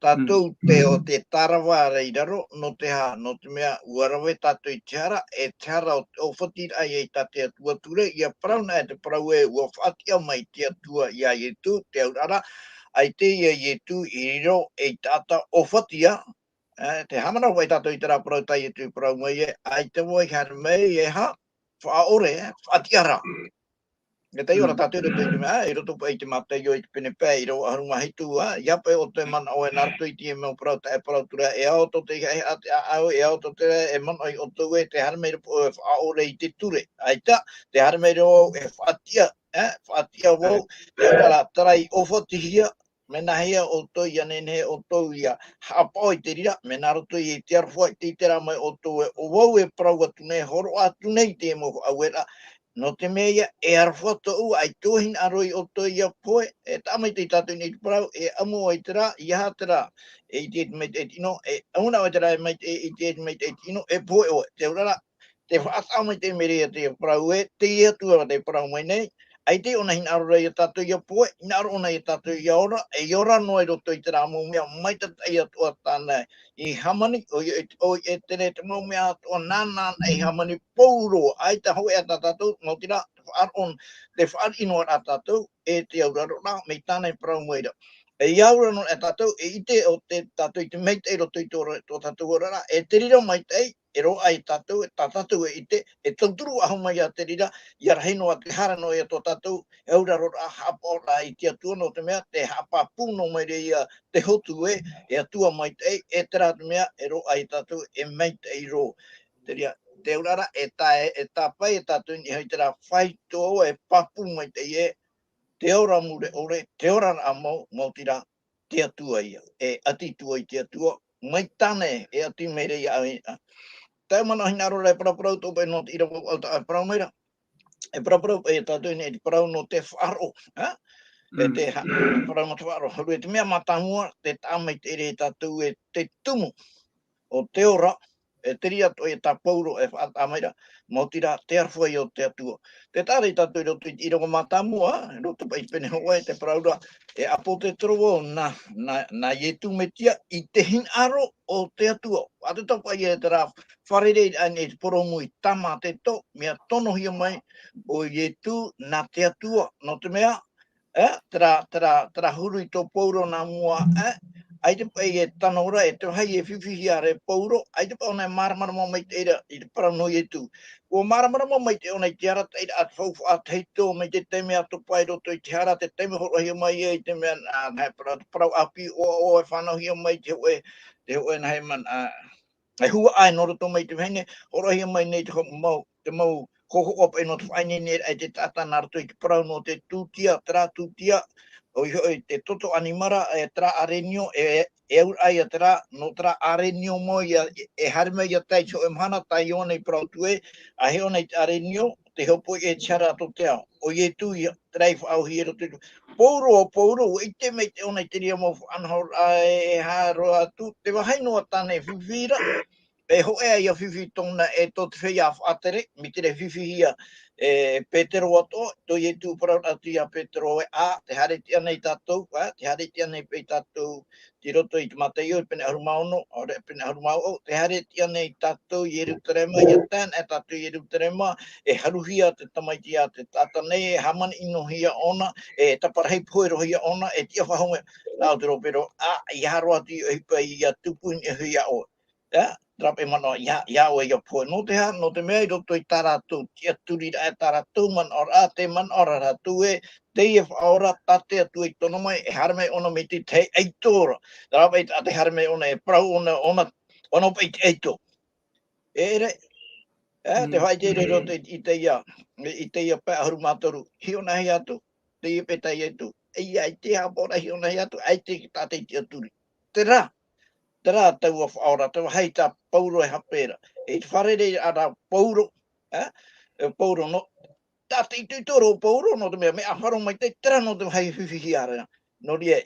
tātou te o te tārava ra i raro, nō te aha, nō te mea, ʻua rave tātou i te hara, e te hara o te ʻōfati raʻa ia i tā te Atua ture, ʻia parau na e te parau ē, ʻua faʻatiʻa mai te Atua ia Ietu, te auraʻa ra, ʻaita ia Ietu i riro ei taʻata ʻōfati ā, e, te haʻamanaʻo paʻi tātou i terā parau tā Ietu i parau mai ē, ʻaita vau i haere mai, e aha, faʻaʻore, e, faʻatiʻa ra. E taiʻo ra tātou i roto i te mea, i roto paʻi i te Mataio i te pene pae, ʻīrava ʻahuru mā hitu ā, ʻeiaha paʻi ʻoutou e manaʻo ē nā roto i teie mau parau, taʻa e parau atu ra, e ao tō te, e, e, e, e ao tō te, e manaʻo iā ʻoutou ē, tē haere mai ra vau e faʻaʻore i te ture. ʻAita, tē haere mai ra vau e faʻatiʻa, e, faʻatiʻa vau, e, terā, terā i ʻōfatihia, mea nāhea ʻoutou ʻia nehenehe ʻoutou ʻia haʻapaʻo i te reira, mea nā roto i te aroha i te, i terā mai ʻoutou ē, ʻo vau e parau atu nei, hōroʻa atu nei i te mau faʻaueraʻa, nō te mea ïa, e aroha tōʻu, ʻaita e hinaʻaro iā ʻoutou ʻia pohe, e taʻa maitaʻi tātou i niʻa i te parau, e ʻamu ʻoe i terā, ʻeiaha terā, e ʻite i te maitaʻi i te ʻino, e ʻamu na ʻoe i terā, e maitaʻi, e ʻite i te maitaʻi i te ʻino, e pohe ʻoe, te auraʻa ra, te faʻataʻa maitaʻi mai ra ia te parau ē, teie Atua ra tē parau mai nei, ʻaita ʻōna e hinaʻaro ra iā tātou ʻia pohe, hinaʻaro ʻōna iā tātou ʻia ora, e ora noa i roto i terā mau mea maitataʻi atoʻa tāna i hāmani, ʻoia, ʻo, ʻo, e tere te mau mea atoʻa nāna i hāmani pauroa, ʻaita hōʻē ā tā tātou, maoti rā, te faʻaroʻo, te fāriʻi noa ra tātou, e te auraro ra, mai tāna e parau mai ra. E auraro noa ra tātou, e ʻite ʻo te, tātou i te maitaʻi i roto i tō, tō tātou oraraʻa, e te reira maitaʻi, e roaʻa iā tātou, e tā tātou e ʻite, e tauturu faʻahou mai ā te reira, ʻia rahi noa te hara noa iā tō tātou, e auraro ra, haʻapaʻo ra i te Atua nō te mea, tē haʻapāpū noa mai ra ia te hotu ē, e Atua maitaʻi, e terā te mea, e roaʻa iā tātou, e maitaʻi roa. Te reira, te auraʻa ra, e tā, e, e tāpae iā tātou i niʻa i terā faito e pāpū maitaʻi ē, te ora mure ʻore, te oraraʻa mau, maoti rā, te Atua ïa, e ʻati atu ai te Atua, mai tāna e, e ʻati mai ra iāʻu. Tae manaʻo hinaʻaro ra e paraparau tō paʻi nō te ʻīrava ʻau tā e parau mai ra. E paraparau paʻi iā tātou i niʻa i te parau nō te faʻaroʻo, ā? E te ha-, parau nō te faʻaroʻo. Hōʻē, te mea mātāmua, tē taʻa maitaʻi ra iā tātou e te tumu o te ora, e te reira atoʻa ia tā Pauro e faʻataʻa mai ra, maoti rā, te aroha ïa o te Atua. Tē taʻa ra iā tātou i roto i te ʻīrava mātāmua, i roto paʻi i te pene hōʻē, tē parau ra, e ʻāpōsetolo vau nā, nā, nā Ietu Metia i te hinaʻaro o te Atua. ʻA te tapaʻi e terā fārereiraʻa i te purōmu i Tāmāteto, mea tonohia mai ʻo Ietu nā te Atua. Nō te mea, e, terā, terā, terā huru i tō Pauro nā mua, e, ʻaita paʻi e tano ra, e te vāhi e fifi hia ra e Pauro, ʻaita paʻi ʻōna e māramarama maitaʻi ra, i te parau nō Ietu. ʻUa māramarama maitaʻi ʻōna i te arataʻiraʻa, te faufaʻa tahito, mai te taime ʻatopa i roto i te hara, te taime hōroʻahia mai ai, i te mea, ā, nā, e parau, parau ʻāpī, ʻoaʻoa, e fānauhia mai te hōʻē, te hōʻē nā hea mana, ā, e huaʻai nō roto mai te vahine, hōroʻahia mai nei te ho-, mau, te mau hōhoʻa paʻi nō te faʻaineineraʻa i te taʻata nā roto i te parau nō te tūtia, terā tūtia, ʻoia hoʻi te toto ʻanimara, e terā arenio, e, e auraʻa ïa terā, nō terā arenio mau ïa, e, e haere mai ïa tae i te hōʻē mahana, tā Ioane i parau atu ē, ʻa hiʻo nei te arenio, te hōpoiʻa e te hara tō te ao. ʻO Ietu ïa, terā i faʻaʻōhie i roto i te Pauro, ʻo Pauro, ʻua ʻite maitaʻi ʻōna i te reira mau faʻanahoraʻa e, e haere atu, te vāhi noa tāna e fifi ra, e hōʻē ā ia fifi tōna e tō te feiā faʻatere, mai te reira e fifi hia e Petero atoʻa, tō Ietu parau atu iā Petero ē, ā, tē haere tiʻa nei tātou, ā, tē haere tiʻa nei paʻi tātou, i roto i te Mataio, i te pene ʻahuru mā ono, ʻaore, pene ʻahuru mā vaʻu, tē haere tiʻa nei tātou i Ierutarema, ʻia tae ana tātou i Ierutarema, e haruhia te Tamaiti a te taʻata nei, e hāmani ʻino hia ʻōna, e taparahi pohe roa hia ʻōna, e tiʻa faʻahou mai, nā ʻō te ropero, ā, ʻeiaha roa atu i ʻohipa ʻia tupu i niʻa iho iā ʻoe. Ā, terā paʻi manaʻo, iā, iā ʻoe ʻia pohe. Nō te aha, nō te mea i roto i tā rātou tiʻaturiraʻa, tā rātou manaʻoraʻa, tē manaʻo ra rātou ē, teie Faʻaora, tā te Atua i tono mai, e haere mai ʻōna mai te tahi ʻaito ra. Terā paʻi tā te haere mai ʻōna, e parau ʻōna, ʻōna, ʻōna paʻi te ʻaito. E ʻere, ā, te faʻaʻite i roto i, i teie, i teie pae ʻahuru mā toru, hiʻo nāhea atu, teie paʻi tahi ʻaito. ʻEiaha, ʻaita e haʻapaʻo ra, hiʻo nāhea atu, ʻaita e tātaʻi tiʻaturi. Terā, terā taua Faʻaora, te vāhi tā Pauro e hape ra. E te fārereiraʻa ra Pauro, ā, e Pauro nō, tā te itoito ra o Pauro, nō te mea, mea ʻāfaro maitaʻi, terā nō te vāhi e fifi hia ra. Nō reira,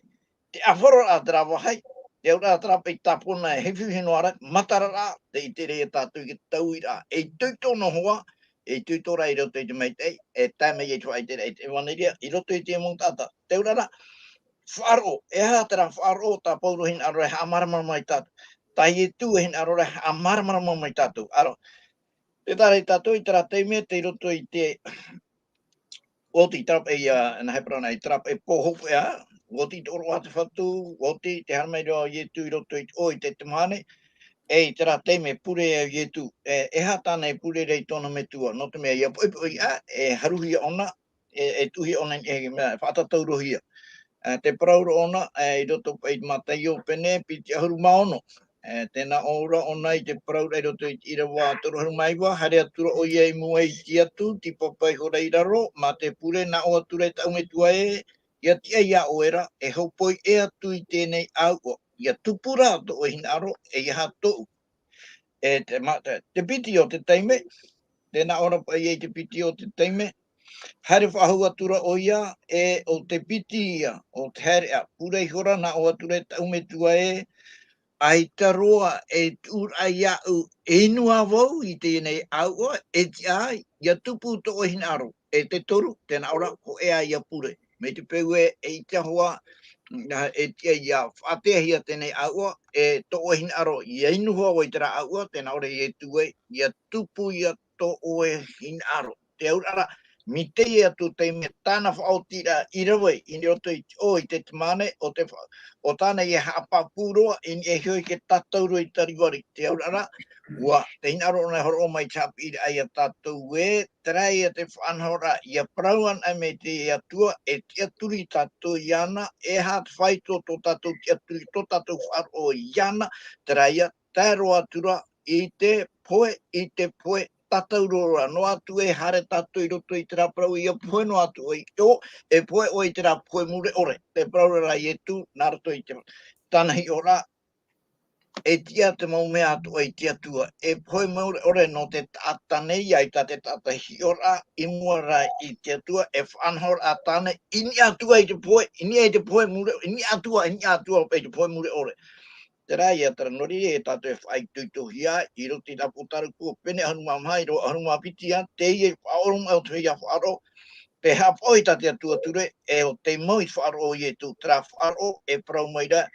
te ʻāfaroraʻa terā vāhi, te auraʻa terā paʻi tāpona e fifi noa ra, matararaʻa, tē ʻite ra ia tātou i te tauiraʻa, e itoito noa hoʻi, e itoito ra i roto i te maitaʻi, e tae mai ai te faʻaʻiteraʻa i te ʻevaneria, i roto i te mau taʻata. Te auraʻa ra, faʻaroʻo, e aha terā faʻaroʻo tā Pauro e hinaʻaro e haʻamāramarama mai tātou, tā Ietu e hinaʻaro e haʻamāramarama mai tātou. ʻĀreʻa, tē taʻa ra tātou i terā taime tei roto i te, ʻua oti i terā paʻi, ā, nā hea parau na, i terā paʻi pō hopeʻa, ʻua oti i te ʻōroʻa a te Fatu, ʻua oti tē haere mai ra Ietu i roto i te ʻō i Tetemane, e i terā taime pure ai Ietu, e, e aha tāna e pure ra i tōna metua, nō te mea ʻia poʻipoʻi ā, e haruhia ʻōna, e, e tuʻuhia ʻōna i niʻa i mea, e faʻatataurohia. E, te parau ra ʻōna, e, i roto paʻi i te Mataio pene, piti ʻahuru mā ono. E, tē nā ʻō ra ʻōna i te parau ra i roto i te ʻīrava toru ʻahuru mā iva, haere atu ra ʻoia i mua i te atu, tīpapa ihora i raro, mā te pure, nā ʻō atu ra e tāʻu metua ē, ʻia tiʻa iā ʻoe ra, e hōpoi ʻē atu i teie nei ʻāuʻa, ʻia tupu rā tō ʻoe hinaʻaro, e ʻeiaha tōʻu. E te, ma-, te, te piti o te taime, tē nā ʻō ra paʻi i te piti o te taime, haere faʻahou atu ra ʻoia, e ʻo te piti ia, ʻo te haereʻa, pure ihora, nā ʻō atu ra e tāʻu metua ē, ʻaita roa e tuʻu ra iāʻu e inu ā vau i teie nei ʻāuʻa, e tiʻa ai, ʻia tupu tō ʻoe hinaʻaro. E te toru, tē nā ʻō ra, hōʻē ā ʻia pure. Mai te peu ē, eʻita hoʻi, nā, e tiʻa ʻia faʻateahia teie nei ʻāuʻa, e tō ʻoe hinaʻaro, ʻia inu hoʻi vau i terā ʻāuʻa, tē nā ʻō ra Ietu ē, ʻia tupu ia tō ʻoe hinaʻaro. Te auraʻa ra, mai teie atu taime tāna faʻaotiraʻa i rave i roto i te ʻō i Tetemane, ʻo te fa-, ʻo tāna ʻia haʻapāpū roa, i niʻa iho i te tātauro i Kalivari. Te auraʻa ra, ʻua, tē hinaʻaro ʻōna e hōroʻa mai te haʻapiʻiraʻa iā tātou ē, terā ia te faʻanahoraʻa, ʻia parau anaʻe mai te Atua, e tiʻaturi tātou iāna, e aha te faito tō tātou tiʻaturi, tō tātou faʻaroʻo iāna, terā ia, tae roa atu ra i te pohe, i te pohe tātauro ra, noa atu e haere tātou i roto i terā parau ʻia pohe noa atu ʻoe i te ʻō, e pohe ʻoe i terā pohe mure ʻore, te parau ra a Ietu, nā roto i te, tāna hiʻoraʻa, e tiʻa te mau mea atoʻa i te Atua, e pohe mure ʻore nō te taʻata nei, ʻaita te taʻata hiʻoraʻa i mua ra i te Atua, e faʻanahoraʻa tāna, i niʻa atu ā i te pohe, i niʻa i te pohe mure, i niʻa atu ā, i niʻa atu ā i te pohe mure ʻore. Terā ia, terā nō reira ia tātou e faʻaitoitohia, i roto i te ʻĀpōtarupo, pene ʻahuru mā maha, ʻīrava ʻahuru mā piti ā, teie faʻaʻoromaʻi o te feiā faʻaroʻo, te haʻapaʻo i tā te Atua Ture, e ʻo tei mau i te faʻaroʻo o Ietu, terā faʻaroʻo, e parau mai ra,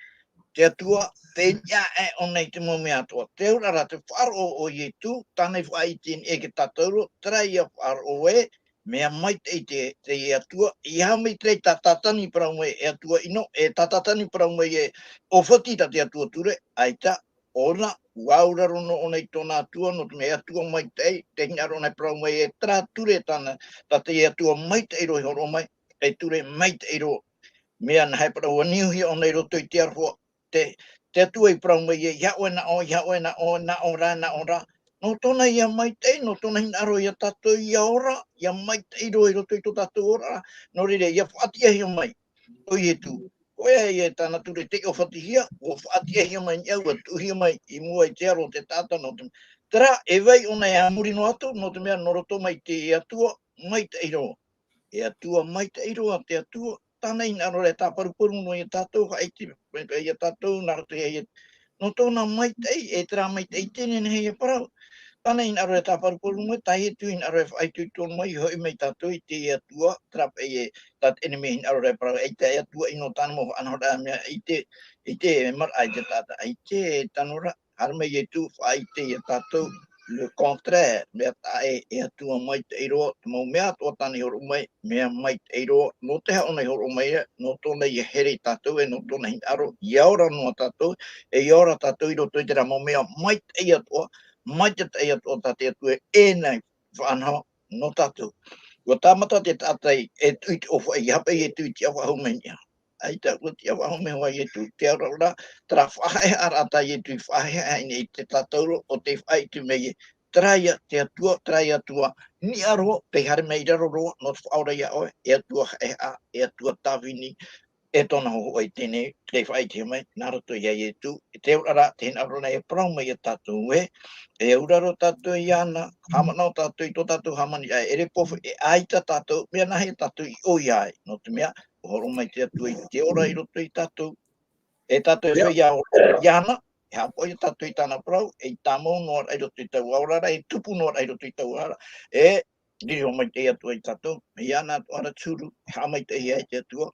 te Atua, tē niʻa aʻe ʻōna i te mau mea atoʻa. Te auraʻa ra te faʻaroʻo o Ietu, tāna i faʻaʻite i niʻa i te tātauro, terā ia faʻaroʻo ē, mea maitaʻi te, te Atua, ʻeiaha maitaʻi tā Tātani parau mai e Atua ʻino, e tā Tātani parau mai e ʻōfati tā te Atua Ture, ʻaita, ʻōna, ʻua auraro noa ʻōna i tōna Atua, nō te mea e Atua maitaʻi, tē hinaʻaro ʻōna e parau mai e terā ture tāna, tā te Atua maitaʻi roa i hōroʻa mai, e ture maitaʻi roa. Mea nā hea parau, ʻua niuhia ʻōna i roto i te aroha, te, te Atua i parau mai e, ʻeiaha ʻoe nā ʻō, ʻeiaha ʻoe nā ʻō, nā ʻō ra, nā ʻō ra. Nō tōna ia maitaʻi, nō tōna hinaʻaro ia tātou ʻia ora, ʻia maitaʻi roa i roto i tō tātou ora, nō reira, ʻia faʻatiʻahia mai, ʻo Ietu. ʻOia ia tāna ture tei ʻōfatihia, ʻua faʻatiʻahia mai i niʻa, ʻua tuʻuhia mai i mua i te aro o te taʻata nō te, terā, e vai ʻōna e a muri noa atu, nō te mea nō roto mai te Atua, maitaʻi roa. E Atua maitaʻi roa, te Atua, tāna i hinaʻaro ra e tāparuparu noa ia tātou, faʻaʻite, ia tātou, nā roto ia, ia, nō tōna maitaʻi, e terā maitaʻi teie nei e parau. Tāna i hinaʻaro ra e tāparuparu mai, tā Ietu i hinaʻaro ra e faʻaitoito mai, i hoʻi mai tātou i te Atua, terā paʻi e, tā te ʻenemi i hinaʻaro ra e parau, ʻaita e Atua ʻino, tāna mau faʻanahoraʻa mea, ʻaita, ʻaita e maraʻa i te taʻata, ʻaita e tano ra, haere mai Ietu, faʻaʻite ia tātou, le contraire, mea taʻa ʻē, e Atua maitaʻi roa, te mau mea atoʻa tāna i hōroʻa mai, mea maitaʻi roa, nō te aha ʻōna i hōroʻa mai ra, nō tōna ia here ia tātou, e nō tōna hinaʻaro, ʻia ora noa tātou, e ʻia ora tātou i roto i terā mau mea maitaʻi atoʻa, maitaʻi atoʻa tā te Atua e, e nā faʻanaho nō tātou. ʻUa tāmata te taʻata i, e tuʻu i te ʻōfaʻi, ʻeiaha paʻi e tuʻu i te tiʻa faʻahou mai i niʻa. ʻAita, ʻua tiʻa faʻahou mai hoʻi Ietu, te auraʻa ra, terā faʻahaʻehaʻaraʻa tā Ietu i faʻahaʻehaʻa i niʻa i te tātauro, ʻo tei faʻaʻite mai e, terā ia te Atua, terā ia Atua, niʻa roa, tei haere mai i raro roa, nō te faʻaora ia ʻoe, e Atua haʻehaʻa, e Atua tāvini, e tōna hōhoʻa i teie nei, tei faʻaʻitehia mai, nā roto ia Ietu, e te auraʻa ra, te hinaʻaro ra e parau mai ia tātou ē, e auraro tātou iāna, haʻamanaʻo tātou i tō tātou hāmani, ʻae, ʻere pohe, e ʻaita tātou, mea nā hea tātou i ʻoia ai, nō te mea, ʻua hōroʻa mai te Atua i te ora i roto ia tātou, e tātou e feiā ora iāna, e haʻapaʻo ia tātou i tāna parau, e tāmau noa ra i roto i taua ora ra, e tupu noa ra i roto i taua ora ra, e riro mai te Atua ia tātou, mea iāna atoʻa ra te huru, e haʻamaitaʻihia ai te Atua.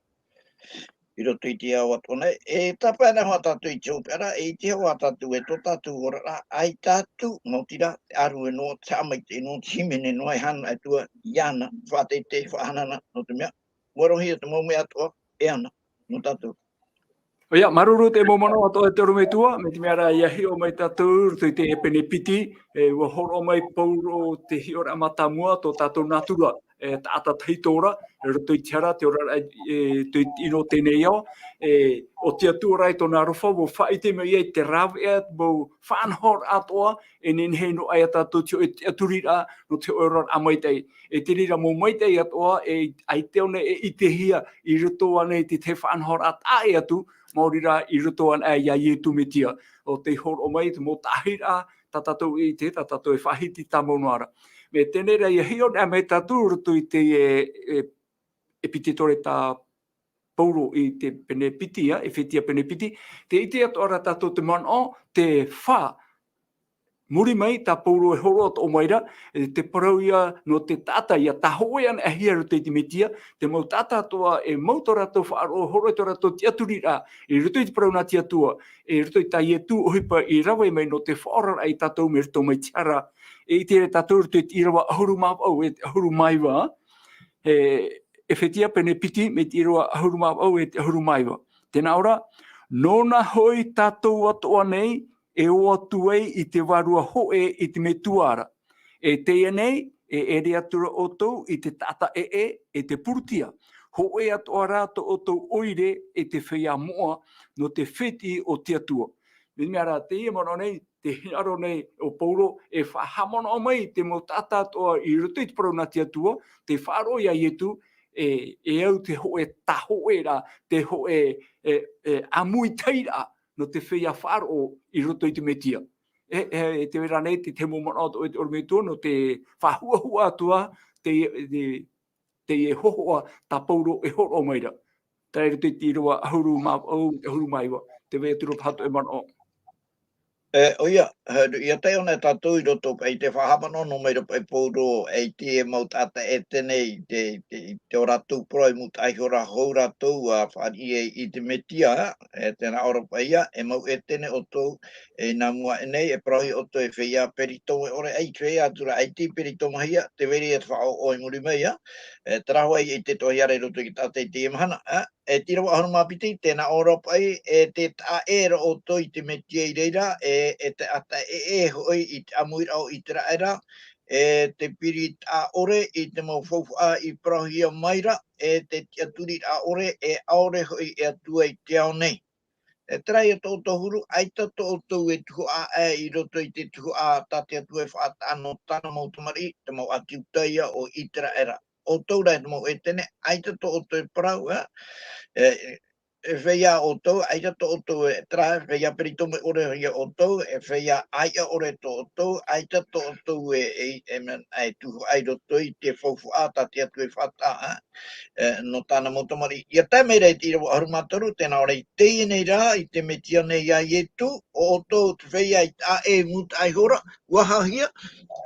i roto i te ao atoʻa nei, e tāpae ana hoʻi tātou i te hopeʻa ra, e ʻite hoʻi tātou e tō tātou oraraʻa, ʻaita atu, maoti rā, te ʻārue noa, te haʻamaitaʻi noa, te hīmene noa, e hana atu iāna, faʻateitei, faʻahanahana, nō te mea, ʻua roʻohia te mau mea atoʻa, e ana, nō tātou. ʻOia, māuruuru te mau manaʻo atoʻa e te ʻorometua, mai te mea rā ʻia hiʻo mai tātou, i roto i te pene piti, e, ʻua hōroʻa mai Paulo te hiʻoraʻa mātāmua, tō tātou nātura, e, taʻata tahito ra, i roto i te hara, te oraraʻa, e, te, i roto i teie nei ao, e, ʻo te Atua rā i tōna aroha, ʻua faʻaʻite mai ia i te rāveʻa, mau faʻanahoraʻa atoʻa, e nehenehe noa ia tātou te hōʻē tiʻaturiraʻa, nō te hōʻē oraraʻa maitaʻi. E te reira mau maitaʻi atoʻa, e, ʻaita ʻōna e ʻitehia i roto ānei i te tahi faʻanahoraʻa taʻa ʻē atu, maori rā i roto ānei iā Ietu Metia. ʻO tei hōroʻa mai te mau taʻahiraʻa, tā tātou e ʻite, tā tātou e faʻahiti tāmau noa ra. Mai teie nei rā, ʻia hiʻo anaʻe mai tātou i roto i te, e, e, ʻEpitola tā Paulo i te pene piti, ā, ʻEfetia pene piti, tē ʻite atoʻa ra tātou te manaʻo, te fā, muri mai tā Paulo e hōroʻa atoʻa mai ra, e te parau ia nō te taʻata ʻia tāhōʻē anaʻe hia i roto i te Metia, te mau taʻata atoʻa e mau tō rātou faʻaroʻo, hōroʻa i tō rātou tiʻaturiraʻa, i roto i te parau nā te Atua, i roto i tā Ietu ʻohipa i rave mai nō te faʻaoraraʻa ia tātou mai roto mai te hara, e ʻite ra tātou i roto i te ʻīrava ʻahuru mā vaʻu, e te ʻahuru mā iva, e, ʻEfetia pene piti, mai te ʻīrava ʻahuru mā vaʻu, e te ʻahuru mā iva. Tē nā ʻō ra, nōna hoʻi tātou atoʻa nei, e ō atu ai i te vārua hōʻē i te Metua ra. E teie nei, e ʻere atu ra ʻoutou i te taʻata ʻē, e te purutia. Hōʻē atoʻa rā tō ʻoutou ʻoire e te feiā moʻa, nō te fētiʻi o te Atua. Mai te mea rā, teie manaʻo nei, te hinaʻaro nei o Paulo, e faʻahaʻamanaʻo mai te mau taʻata atoʻa i roto i te parau nā te Atua, tē faʻaroʻo iā Ietu, e, e au te hōʻē tāhōʻē ra, te hōʻē, e, e, ʻāmuitahiraʻa nō te feiā faʻaroʻo i roto i te Metia. E, e, e te vai ra nei te, te mau manaʻo atoʻa e te ʻorometua nō te faʻahuʻahuʻa atoʻa, te, te, teie hōhoʻa tā Paulo e hōroʻa mai ra. Tae i roto i te ʻīrava ʻahuru mā vaʻu, ʻahuru mā iva, tē vai atu ra paha tō ʻoe manaʻo. E, ʻoia, e, ʻia tae ʻōna tātou i roto paʻi i te faʻahaʻamanaʻo nō mai ra paʻi Paulo, e ʻite e mau taʻata ʻĒtene i te, i te, i te ō rātou parau i mūtaʻa iho ra hou rātou, ʻa fāriʻi ai i te Metia, e tē nā ʻō ra paʻi ia, e mau ʻĒtene ʻoutou, e nā mua aʻe nei, e parauhia ʻoutou e feiā peritomo ʻore, ʻaita e feiā atu ra, ʻaita i peritomohia, tē vai ra ia te faʻaʻoʻo i muri mai, ā. E, terā hoʻi e ʻite atoʻa ra i roto i te taʻata i teie mahana, ā. E te ʻīrava ʻahuru mā piti, tē nā ʻō ra paʻi, e tē taʻa ʻē ra ʻoutou i te Metia i reira, e, e te taʻata ʻē, ʻē hoʻi i te ʻāmuiraʻa o ʻĪteraʻera, e te piri taʻa ʻore i te mau faufaʻa i parauhia mai ra, e te tiʻaturiraʻa ʻore, e ʻaore hoʻi e Atua i te ao nei. E terā ia tō ʻoutou huru, ʻaita tō ʻoutou e tuhaʻa aʻe i roto i te tuhaʻa tā te Atua e faʻataʻa nō tāna mau tamariʻi, te mau ʻāti Iutaia o ʻĪteraʻera. ʻOutou rā e te mau ʻĒtene, ʻaita tō ʻoutou e parau, ā, e, e feiā ʻoutou, ʻaita tō ʻoutou e, terā, e feiā peritomo ʻore ia ʻoutou, e feiā ʻāiʻa ʻore tō ʻoutou, ʻaita tō ʻoutou e, e, e mea, e tuhaʻa i roto i te faufaʻa tā te Atua e faʻataʻa, ā, e, nō tāna mau tamariʻi. ʻIa tae mai ra i te ʻīrava ʻahuru mā toru, tē nā ʻō ra i teie nei rā, i te Metia nei iā Ietu, ʻo ʻoutou te feiā i taʻa ʻē i mūtaʻa iho ra, ʻua hahia,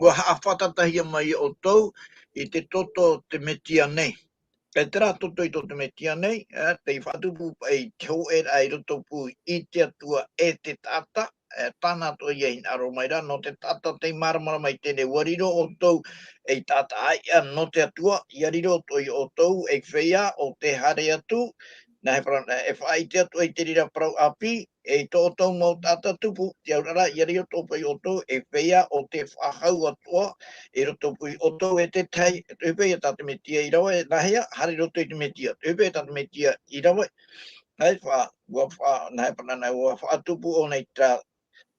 ʻua haʻafātatahia mai ia ʻoutou i te toto o te Metia nei. E terā toto i tō te Metia nei, e, tei faʻatupu paʻi i te hōʻēraʻa i rotopū i te Atua e te taʻata, e, tāna atoʻa ia hinaʻaro mai ra, nō te taʻata tei māramarama i teie nei, ʻua riro ʻoutou ei taʻata ʻāiʻa nō te Atua, ʻia riro atoʻa ia ʻoutou ei feiā ʻo tē haere atu, nā hea parau, e faʻaʻite atoʻa i te reira parau ʻāpī, e i tō ʻoutou mau taʻata tupu, te auraʻa ra, ʻia riro atoʻa paʻi ʻoutou ei feiā ʻo tē faʻahou atoʻa, i rotopū ia ʻoutou e te tahi, e te ʻohipa ia tā te Metia i rave, nā hea, haere i roto i te Metia, te ʻohipa ia tā te Metia i rave, nā hea faʻa-, ʻua faʻa-, nā hea parau, ʻua faʻatupu ʻōna i terā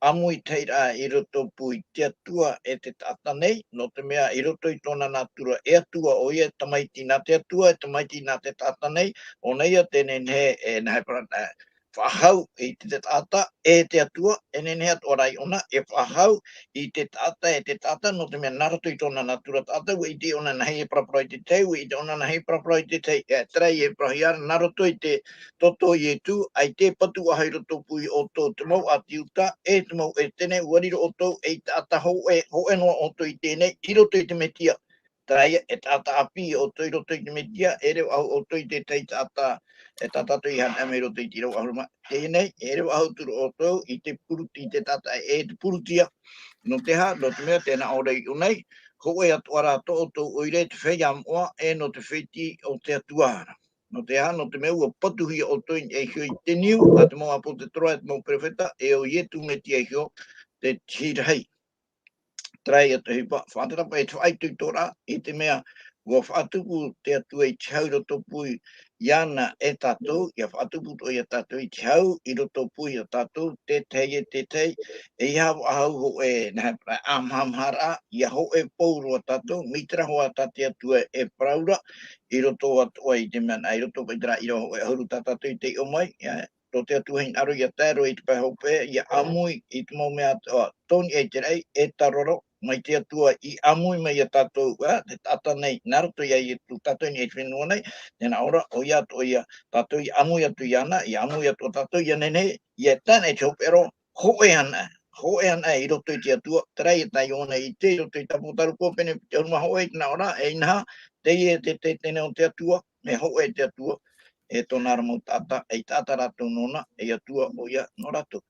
ʻāmuitahiraʻa i rotopū i te Atua e te taʻata nei, nō te mea i roto i tōna nātura e Atua ʻoia, e tamaiti nā te Atua, e tamaiti nā te taʻata nei, ʻōna ia tē nehenehe e, nā hea parau, e faʻahou i te, te taʻata e te Atua, e nehenehe atoʻa ra ʻōna e faʻahou i te taʻata e te taʻata, nō te mea nā roto i tōna nātura taʻata, ʻua ʻite ʻōna nāhea e paraparau i te tahi, ʻua ʻite ʻōna nāhea e paraparau i te tahi, e terā ia e parauhia ra, nā roto i te toto o Ietu, ʻaita e patu ʻāfaʻi i rotopū ia ʻoutou te mau ʻāti Iuta, e te mau ʻĒtene, ʻua riro ʻoutou ei taʻata hōʻē, hōʻē noa ʻoutou i teie nei, i roto i te Metia. Terā ia, e taʻata ʻāpī ʻoutou i roto i te Mesia, e reva ʻoutou i te tahi taʻata, e tā tātou i haere mai i roto i te ʻīrava ʻahuru mā, teie nei, e reva atu ra ʻoutou i te puru-, i te taʻata, e te purutia. Nō te aha, nō te mea, tē nā ʻō ra i ʻō nei, hōʻē atoʻa rā tō ʻoutou ʻoire, te feiā moʻa, e nō te fētiʻi o te Atua ra. Nō te aha, nō te mea ʻua patuhia ʻoutou i niʻa iho i te niu a te mau ʻāpōsetolo, e te mau perofeta, e ʻo Ietu Mesia iho, te Tīrā. Terā ia te ʻohipa, faʻaterā paʻi, e te faʻaitoitoraʻa, i te mea, ʻua faʻatupu te Atua i te hau i roto pū iāna e tātou, ʻia faʻatupu atoʻa ia tātou i te hau i roto pū ia tātou, te tahi e te tahi, e ʻeiaha faʻahou hōʻē, nā, ʻāmahamaharaʻa, ʻia hōʻē pauroa tātou, mai te hōʻē tā te Atua e parau ra, i roto atoʻa i te mea nā, i roto paʻi terā ʻīrava hōʻē ʻahuru tā tātou i taiʻo mai, ʻia, tō te Atua hinaʻaro ʻia tae roa i te pae hopeʻa, ʻia ʻāmui i te mau mea atoʻa, tō niʻa i te raʻi, e tāroro, mai te Atua i ʻāmui mai ia tātou, ā, te taʻata nei, nā roto ia Ietu, tātou i niʻa i te fenua nei, tē nā ʻō ra, ʻoia atoʻa ia, tātou i ʻāmui atu iāna, i ʻāmui atu tātou, ʻia nehenehe, ʻia tae nei te hopeʻa roa, hōʻē ana, hōʻē ana i roto i te Atua, terā ia tā Ioane i ʻite, i roto i te ʻāpōsetolo Paula pene piti ʻahuru mā hōʻē, tē nā ʻō ra, e inaha, teie te, te, teie nei o te Atua, mea hōʻē te Atua, e tōna ra mau taʻata, e taʻata rātou nōna, e Atua ʻoia nō rātou.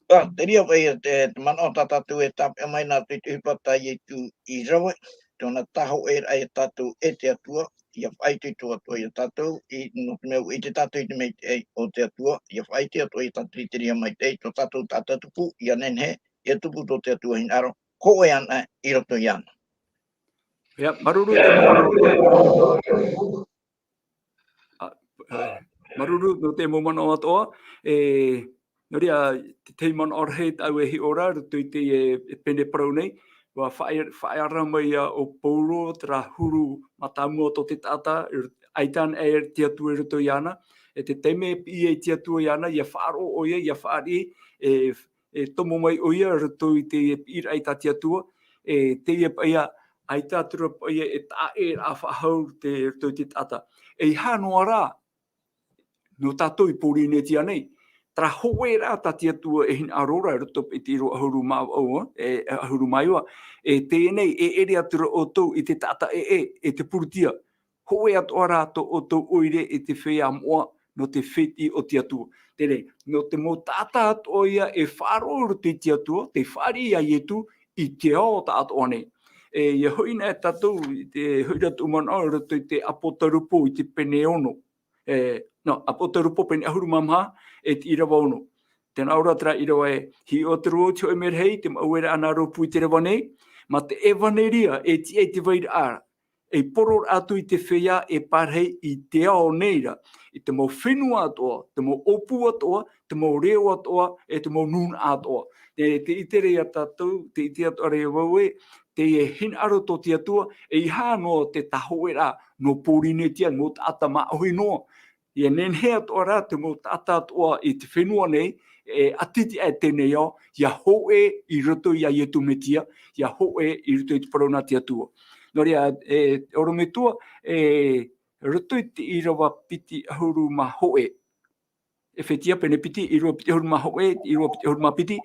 Ā, te reira paʻi te, te manaʻo tā tātou e tāpeʻa mai nā te, te ʻohipa tā Ietu i rave, tōna tāhōʻēraʻa ia tātou e te Atua, ʻia faʻaitoito atoʻa ia tātou, i, nō te mea ʻua ʻite tātou i te maitaʻi o te Atua, ʻia faʻaʻite atoʻa ia tātou i te reira maitaʻi, tō tātou taʻata tupu, ʻia nehenehe, ʻia tupu tō te Atua hinaʻaro, hōʻē ana i roto iāna. ʻIa, māuruuru te manaʻo. Ā, ā, māuruuru nō te mau manaʻo atoʻa, e, nō reira, te, te manaʻo rahi tāʻu e hiʻo ra, roto i te, e, e pene parau nei, ʻua faʻa-, faʻaara mai ïa ʻo Paulo, terā huru mātāmua tō te taʻata, ʻaita anaʻe te Atua i roto iāna, e te taime e piʻi ai te Atua iāna, ʻia faʻaroʻo ʻoia, ʻia fāriʻi, e, e tomo mai ʻoia roto i te piʻiraʻa i tā te Atua, e teie paʻi ïa, ʻaita atu ra paʻi ïa e taʻa ʻē ra faʻahou te, roto i te taʻata. ʻEiaha noa rā, nō tātou i Pōrīnetia nei, terā hōʻēraʻa tā te Atua e hinaʻaro ra, roto i te ʻīrava ʻahuru mā vaʻu, e, ʻahuru mā iva, e teie nei, e ʻere atu ra ʻoutou i te taʻata ʻē, e te purutia. Hōʻē atoʻa rā tō ʻoutou ʻoire e te feiā moʻa nō te fētiʻi o te Atua. Teie nei, nō te mau taʻata atoʻa ïa e faʻaroʻo i roto i te Atua, tei fāriʻi ia Ietu i te ao taʻatoʻa nei. E, ʻia hoʻi na e tātou, i te hoʻi ra tō manaʻo i roto i te ʻApotarupo i te pene ono. E, nō, ʻApotarupo pene ʻahuru mā maha, e te ʻīrava ono. Tē nā ʻō ra terā ʻīrava ē, hiʻo atu ra vau i te hōʻē merahi, te mau ueraʻa nā rōpū i te reva nei, mā te ʻevaneria e tiʻa i te vairaʻa ra, ei poro atu i te feiā e parahi i te ao nei ra, i te mau fenua atoʻa, te mau ʻōpū atoʻa, te mau reo atoʻa, e te mau nūnaʻa atoʻa. Tē, tē ʻite ra ia tātou, tē ʻite atoʻa ra ia vau ē, teie hinaʻaro tō te Atua, ʻeiaha noa te tāhōʻēraʻa nō Pōrīnetia, mau taʻata māʻohi noa, ʻia nehenehe atoʻa rā te mau taʻata atoʻa i te fenua nei, e ʻātiti aʻe teie nei ao, ʻia hōʻē i roto ia Ietu Mesia, ʻia hōʻē i roto i te parau nā te Atua. Nō reira, e, ʻorometua, e, roto i te ʻīrava piti ʻahuru mā hōʻē. ʻEfetia pene piti, ʻīrava piti ʻahuru mā hōʻē, ʻīrava piti ʻahuru mā piti.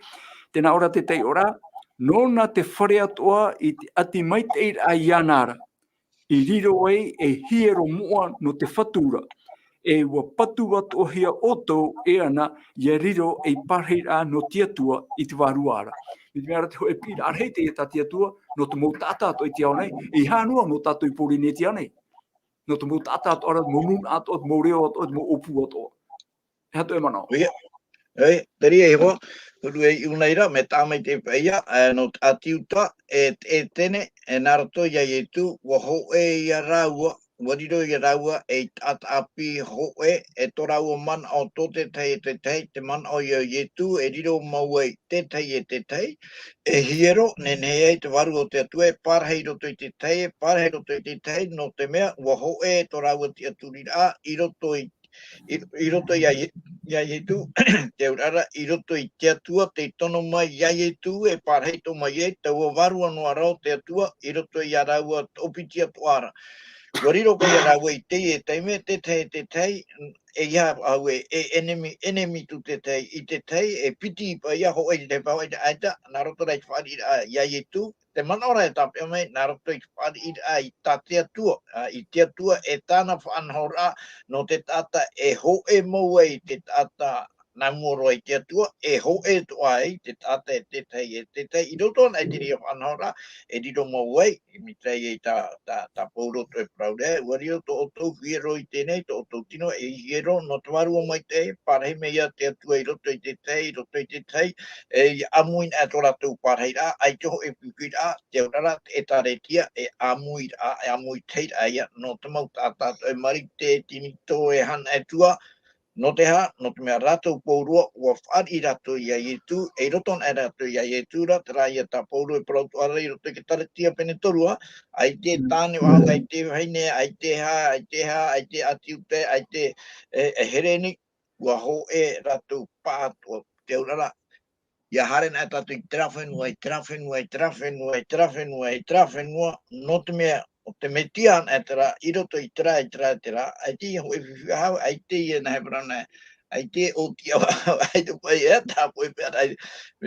Tē nā ʻō ra te taiʻoraʻa, nōna te fare atoʻa i te ʻati maitaʻiraʻa iāna ra, i riro ai ei hiero moʻa nō te Fatu ra, e ʻua patu atoʻahia ʻoutou e ana, ʻia riro ei parahiraʻa nō te Atua i te vārua ra. Mai te mea ra te hōʻē piʻiraʻa rahi teie tā te Atua, nō te mau taʻata atoʻa i te ao nei, ʻeiaha noa nō tātou i Pōrīnetia nei. Nō te mau taʻata atoʻa ra, mau nūnaʻa atoʻa, mau reo atoʻa, mau ʻōpū atoʻa. E aha tō ʻoe manaʻo? ʻOia. ʻOia, terā ia e hoa, huru e iʻu nei ra, mea tāmau te paʻi ïa, e, nō te ʻāti Iuta, e, e Ētene, e nā roto ia Ietu, ʻua hōʻē ia rāua, ʻua riro ia rāua ei taʻata ʻāpī hōʻē, e tō rāua manaʻo tō te tahi e te tahi, te manaʻo ia Ietu, e riro mau ai te tahi e te tahi, e hiero, nehenehe ai te Vārua o te Atua, e parahi i roto i te tahi, e parahi i roto i te tahi, nō te mea, ʻua hōʻē tō rāua tiʻaturiraʻa, i roto i i, i roto ia Ie-, ia Ietu, te auraʻa, i roto i te Atua, tei tono mai ia Ietu, e parahi atoʻa mai ai, taua Vārua noa ra o te Atua, i roto ia rāua toʻopiti atoʻa ra. Ua riro paʻi rāua i teie taime, te tahi, te tahi, e ia au e, e enemi, enemi tū te tahi, i te tahi, e piti paʻi ia hoʻi te paʻi te aita, nā roto rā i te fāriʻiraʻa ia Ietu, te manaʻo ra e tāpeʻa mai, nā roto i te fāriʻiraʻa i tā te Atua, ā, i te Atua e tāna faʻanahoraʻa, nō te taʻata e hoʻe mau ai te taʻata nā mua roa i te Atua, e hoʻe atoʻa ai te taʻata e te tahi, e te tahi, i roto ana i te reira faʻanahoraʻa, e riro mau ai, e mai te reira i tā, tā, tā Pauro tō e parau ra, ua riro tō ʻoutou hiero i teie nei, tō ʻoutou tino e hiero, nō te vārua maitaʻi, pārahi mai ia te Atua i roto i te tahi, i roto i te tahi, e, ʻia ʻāmui ana tō rātou pārahiraʻa, ʻaita hoʻi e pipi ra, te aurara, te ʻĒtārētia, e ʻāmui ra, e ʻāmui tahi ra ia, nō te mau taʻata atoʻa e Marite, e Tinitō, e Hana, e Tua, nō te aha, nō te mea rātou pauroa, ua fāriʻi rātou ia Ietu, e i roto ana rātou ia Ietu ra, terā ia tā Pauro e parau atoʻa ra i roto i te Kalētia pene toru, ā, ʻaita e tāne vahine, ʻaita e vahine, ʻaita e aha, ʻaita e aha, ʻaita e ʻĀti Iuta, ʻaita e, e, e Hereni, ua hoʻe rātou pāʻatoʻa, te aurara, ʻia haere ana tātou i terā fenua, i terā fenua, i terā fenua, i terā fenua, i terā fenua, nō te mea, ʻo te Metia ana terā, i roto i terā, i terā, i terā, ʻaita e hoʻe fifi ʻahau, ʻaita e nā hea parau na, ʻaita e ʻōti ʻahau, ʻaita paʻi e tāpoʻi paʻi ra,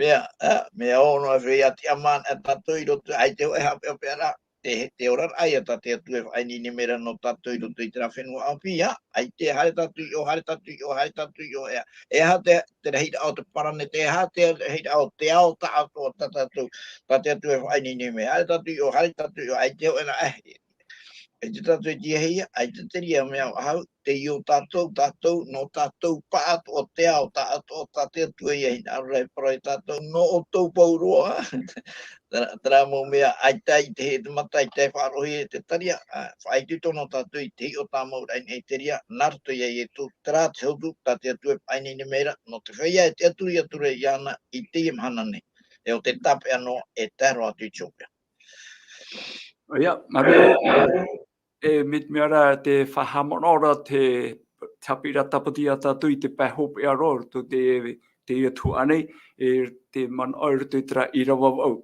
mea, ā, mea ʻō noa e feiā tiʻamā ana tātou i roto, ʻaita e hoʻe haʻapeʻapeʻa ra, te, te oraraʻa ia tā te Atua e faʻaineine mai ra nō tātou i roto i terā fenua ʻāpī, ā, ʻaita e haere tātou i ʻō, haere tātou i ʻō, haere tātou i ʻō, ʻeā. E aha te, te rahiraʻa o te paranete, e aha te rahiraʻa o te ao taʻatoʻa tā tātou, tā te Atua e faʻaineine mai, haere tātou i ʻō, haere tātou i ʻō, ʻaita e hoʻe ra, ā, ʻaita tātou e tiahia, ʻaita te reira mea ʻahau, teie ʻo tātou, tātou, nō tātou pāʻatoʻa te ao, taʻatoʻa tā te Atua ia hinaʻaro ra e parau ia tātou, nō ʻoutou pauroa, terā, terā mau mea, ʻaita i te hē te mata, ʻaita e faʻaroʻohia e te tariʻa, ā, faʻaitoito noa tātou i te hiʻo tāmauraʻa i te reira, nā roto ia Ietu, terā te hotu, tā te Atua e faʻaineine mai ra, nō te feiā e tiʻaturi atu ra iāna i teie mahana nei. E ʻo te tāpeʻa noa, e tae roa atu i te hopeʻa. ʻOia, māuruuru. E, mai te mea ra, te faʻahaʻamanaʻo ra te, te haʻapiʻiraʻa tāpati ia tātou i te pae hopeʻa roa, roto te, teie tuhaʻa nei, e, te manaʻo i roto i terā ʻīrava vaʻu.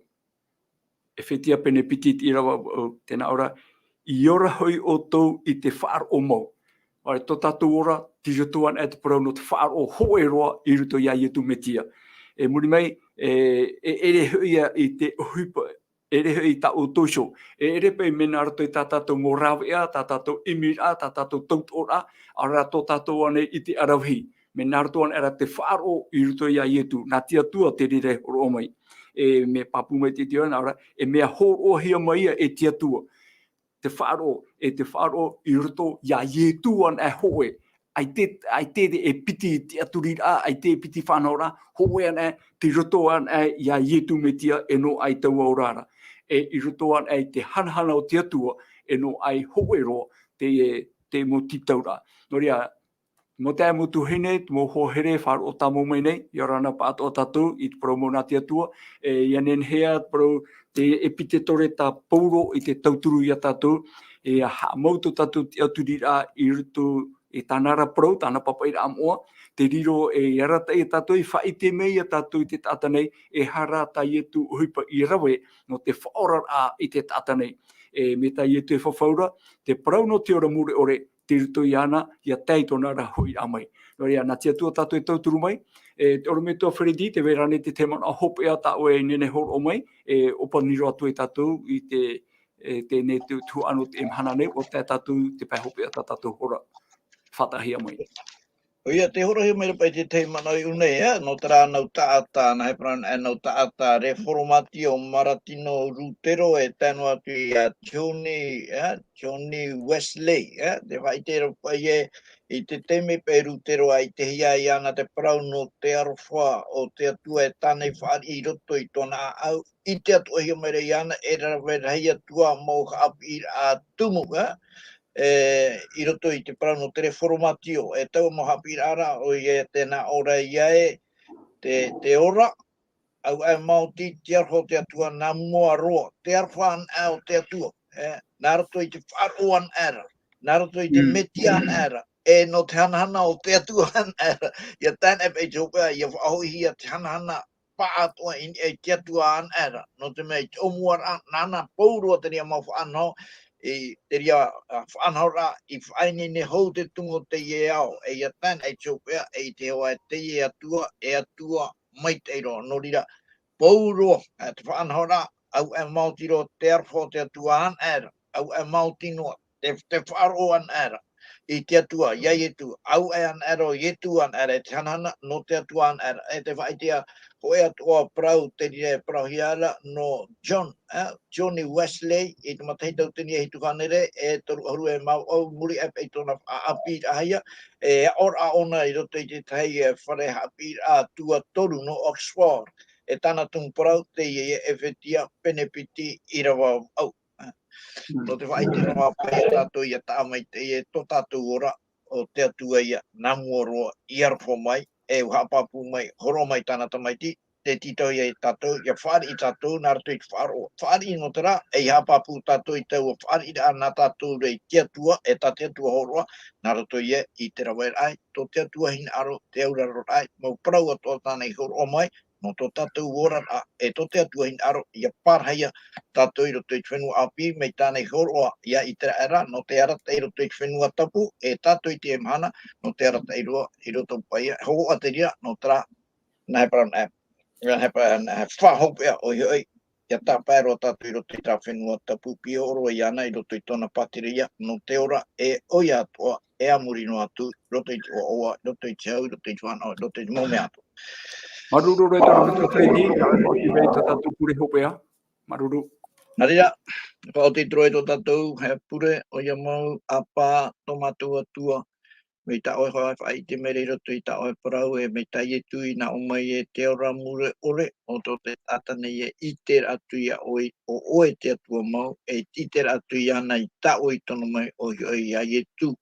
ʻEfetia pene piti te ʻīrava vaʻu, tē nā ʻō ra, ʻia ora hoʻi ʻoutou i te faʻaroʻo mau. ʻAore tō tātou ora, tei roto anaʻe te parau nō te faʻaroʻo hōʻē roa i roto ia Ietu Metia. E muri mai, e, e ʻere hoʻi ia i te ʻohipa, ʻere hoʻi tā ʻoutou iho. E ʻere paʻi mea nā roto i tā tātou mau rāveʻa, tā tātou ʻimiraʻa, tā tātou tautoʻoraʻa, ʻaore rā tō tātou ānei i te aravihi. Mea nā roto anaʻe ra te faʻaroʻo i roto ia Ietu, nā te Atua te reira e hōroʻa mai. E mea pāpū mai te Atua, nā ʻō ra, e mea hōroʻahia mai ia e te Atua. Te faʻaroʻo, e te faʻaroʻo i roto ia Ietu anaʻe hōʻē. ʻAita, ʻaita e piti tiʻaturiraʻa, ʻaita e piti faʻanahoraʻa, hōʻē anaʻe, tei roto anaʻe ia Ietu Metia e nō ʻae taua ora ra. E i roto anaʻe i te hanahana o te Atua, e nō ʻae hōʻē roa, te, te mau tītauraʻa. Nō reira, mau taeaʻe, mau tuahine, te mau hoa here, faʻaroʻo tāmau mai nei, ʻia ora na pāʻatoʻa tātou, i te parau mau nā te Atua, e, ʻia nehenehe ā, te parau, te ʻepitoletā Pauro i te tauturu ia tātou, e, ʻia haʻamau tō tātou tiʻaturiraʻa i roto i tāna ra parau, tāna pāpaʻiraʻa moʻa, te riro e arataʻi ia tātou, e faʻaʻite mai ia tātou i te taʻata nei, e aha rā tā Ietu ʻohipa i rave, nō te faʻaoraraʻa i te taʻata nei. E, mai tā Ietu e fafau ra, te parau nō te ora mure ʻore, tei roto iāna, ʻia tae i tōna ra hoʻiraʻa mai. Nō reira, nā te Atua tātou e tauturu mai, e, te ʻorometua Freddy, tē vai ra ānei te tahi manaʻo hopeʻa tā ʻoe e nehenehe e hōroʻa mai, e, ʻōpani roa atu ai tātou i te, e, teie nei tuhaʻa nō teie mahana nei, ʻua tae tātou te pae hopeʻa tā tātou hora. Faʻataʻahia mai. ʻOia, tē hōroʻahia mai ra paʻi te tahi manaʻo i ʻō nei, ā, nō terā nau taʻata, nā hea parau anaʻe, nau taʻata reformatio Maratino Lutero e tae noa atu ia Johnny, ā, Johnny Wesley, ā, tē faʻaʻite ra paʻi ē, i te taime paʻi Lutero a ʻitehia iāna te parau nō te aroha o te Atua e tāna i fāriʻi i roto i tōna ʻāʻau, ʻite atoʻahia mai ra iāna e rave rahi atu ā mau haʻapiʻiraʻa tumu, ā, e, i roto i te parau nō te reformatio, e taua mau haʻapiʻiraʻa ra, ʻoia tē nā ʻō ra ia ē, te, te ora, ʻaita e maoti te aroha o te Atua nā mua roa, te aroha anaʻe o te Atua, e, nā roto i te faʻaroʻo anaʻe ra, nā roto i te Mm. Metia anaʻe ra, e nō te hanahana o te Atua anaʻe ra, ʻia tae anaʻe paʻi i te hopeʻa, ʻia faʻahoʻihia te hanahana pāʻatoʻa i niʻa i te Atua anaʻe ra, nō te mea i te ʻōmuaraʻa, nāna pauroa te reira mau faʻanaho, i te reira, ā, faʻanahoraʻa, i faʻaineine hou te tumu o teie ao, e ia tae noa i te hopeʻa, e i te hoa e teie Atua, e Atua maitaʻi roa. Nō reira, pauroa, ā, te faʻanahoraʻa, auaʻe maoti roa te aroha o te Atua anaʻe ra, auaʻe maoti noa te, te faʻaroʻo anaʻe ra i te Atua, ia Ietu, auaʻe anaʻe roa Ietu anaʻe ra, e te hanahana nō te Atua anaʻe ra, e te faʻaʻite ā, hōʻē atoʻa parau, te reira e parauhia ra nō John, ā, Johnny Wesley, i te matahiti tauatini e hitu hānere e toru ʻahuru e mā vaʻu, muri aʻe paʻi i tōna faʻaʻāpīraʻahia, e aʻoraʻa ʻōna i roto i te tahi, e, fare haʻapiʻiraʻa tuatoru nō Oxford, e tāna tumu parau, teie ïa Efetia pene piti ʻīrava vaʻu. Mm. Nō te faʻaʻite noa paʻi ia tātou ʻia taʻa maitaʻi e tō tātou ora, ʻo te Atua ïa nā mua roa i aroha mai, e haʻapāpū mai, hōroʻa mai tāna Tamaiti, tē tītau ïa ia tātou, ʻia fāriʻi tātou, nā roto i te faʻaroʻo. Fāriʻi nō terā, e ʻia haʻapāpū tātou i taua fāriʻiraʻa nā tātou ra i te Atua, e tā te Atua hōroʻa, nā roto ïa i te raveraʻa, tō te Atua hinaʻaro, te auraroraʻa, mau parau atoʻa tāna i hōroʻa mai, nō tō tātou oraraʻa, e tō te Atua hinaʻaro, ʻia pārahia tātou i roto i te fenua ʻāpī, mai tāna i hōroʻa ia ʻĪteraʻera, nō te arataʻi i roto i te fenua tapu, e tātou i teie mahana, nō te arataʻi roa i roto paʻi ïa, hōhoʻa te reira, nō terā, nā he parau nā, nā he pa-, nā he faʻahopeʻa ʻoia hoʻi, ʻia tāpae roa tātou i roto i terā fenua tapu, piʻi roa iāna i roto i tōna pātireia, nō te ora, e ʻoia atoʻa, e a muri noa atu, i roto i te ʻoaʻoa, i roto i te hau, i roto i te fānaʻo, i roto i te mau mea atoʻa. Māuruuru roa i tō tātou Freddy, ʻia faʻaoti mai tō tātou pure hopeʻa. Māuruuru. Nā reira, faʻaoti atu ra i tō tātou, e, pure, ʻoia mau, ʻĀpā, tō mātou Atua, mai tā ʻoe hoʻi e faʻaʻite mai ra i roto i tā ʻoe parau, e mai tā Ietu i nā ʻō mai e te ora mure ʻore, ʻo tō te taʻata nei e ʻiteraʻa atu iā ʻoe, ʻo ʻoe te Atua mau, e ʻiteraʻa atu iāna i tā ʻoe i tono mai, ʻoia hoʻi iā Ietu.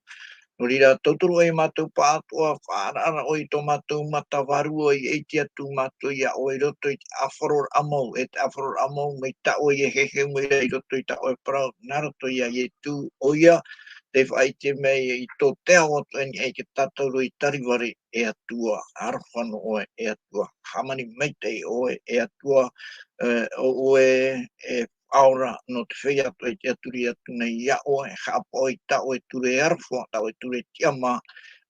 Nō reira, tauturu ʻoe ia mātou pāʻātoʻa, faʻaʻaraʻara ʻoe i tō mātou mata vārua, ʻia ʻite atu mātou iā ʻoe i roto i te ʻāfaroraʻa mau, e te ʻāfaroraʻa mau, mai tā ʻoe e heheu mai ra i roto i tā ʻoe parau, nā roto iā Ietu, ʻoia, tē faʻaʻite mai i tō te ao atoʻa i niʻa i te tātauro i Kalivari, e Atua, aroha nō ʻoe, e Atua, hāmani maitaʻi ʻoe, e Atua, e, ʻo ʻoe, e faʻaora nō te feiā atoʻa i tiʻaturi atu nei iā ʻoe, haʻapaʻo i tā ʻoe ture aroha, tā ʻoe ture tiʻamā,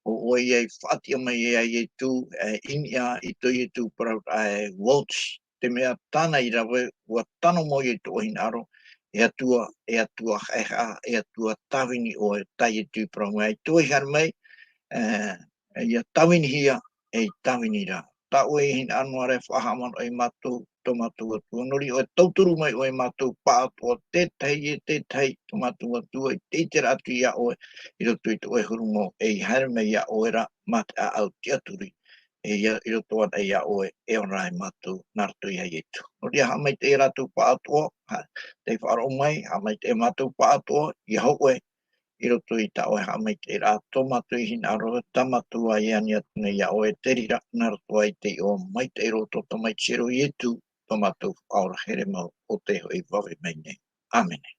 ʻo ʻoe ia i faʻatiʻa mai iā Ietu, e, i niʻa i tō Ietu parau ra e Welch, te mea tāna i rave, ʻua tano mau ia i tō ʻoe hinaʻaro, e Atua, e Atua haʻehaʻa, e Atua tāvini ʻoe, tā Ietu i parau mai, ʻaita vau e haere mai, e, ʻia tāvinihia, e i tāvini ra. Tā ʻoe i hinaʻaro noa ra e faʻahaʻamanaʻo ia mātou, tō mātou Atua. Nō reira ʻoe tauturu mai ʻoe ia mātou pāʻātoʻa, te tahi e te tahi, tō mātou Atua, i te ʻiteraʻa atu iā ʻoe, i roto i tō ʻoe huru mau, e i haere mai iā ʻoe ra, mā te ʻāʻau tiʻaturi, e ia, i roto anaʻe iā ʻoe, e ora ai mātou, nā roto iā Ietu. Nō reira haʻamaitaʻi ia rātou pāʻātoʻa, ha, tē faʻaroʻo mai, haʻamaitaʻi ia mātou pāʻātoʻa, ʻia hōʻē, i roto i tā ʻoe haʻamaitaʻiraʻa, tō mātou i hinaʻaro, tā mātou i ani atu nei iā ʻoe, te reira, nā roto i te iʻoa maitaʻi roa o tō Tamaiti ʻore Ietu, tō mātou Faʻaora here mau, ʻo tē hoʻi vave mai nei. ʻĀmene.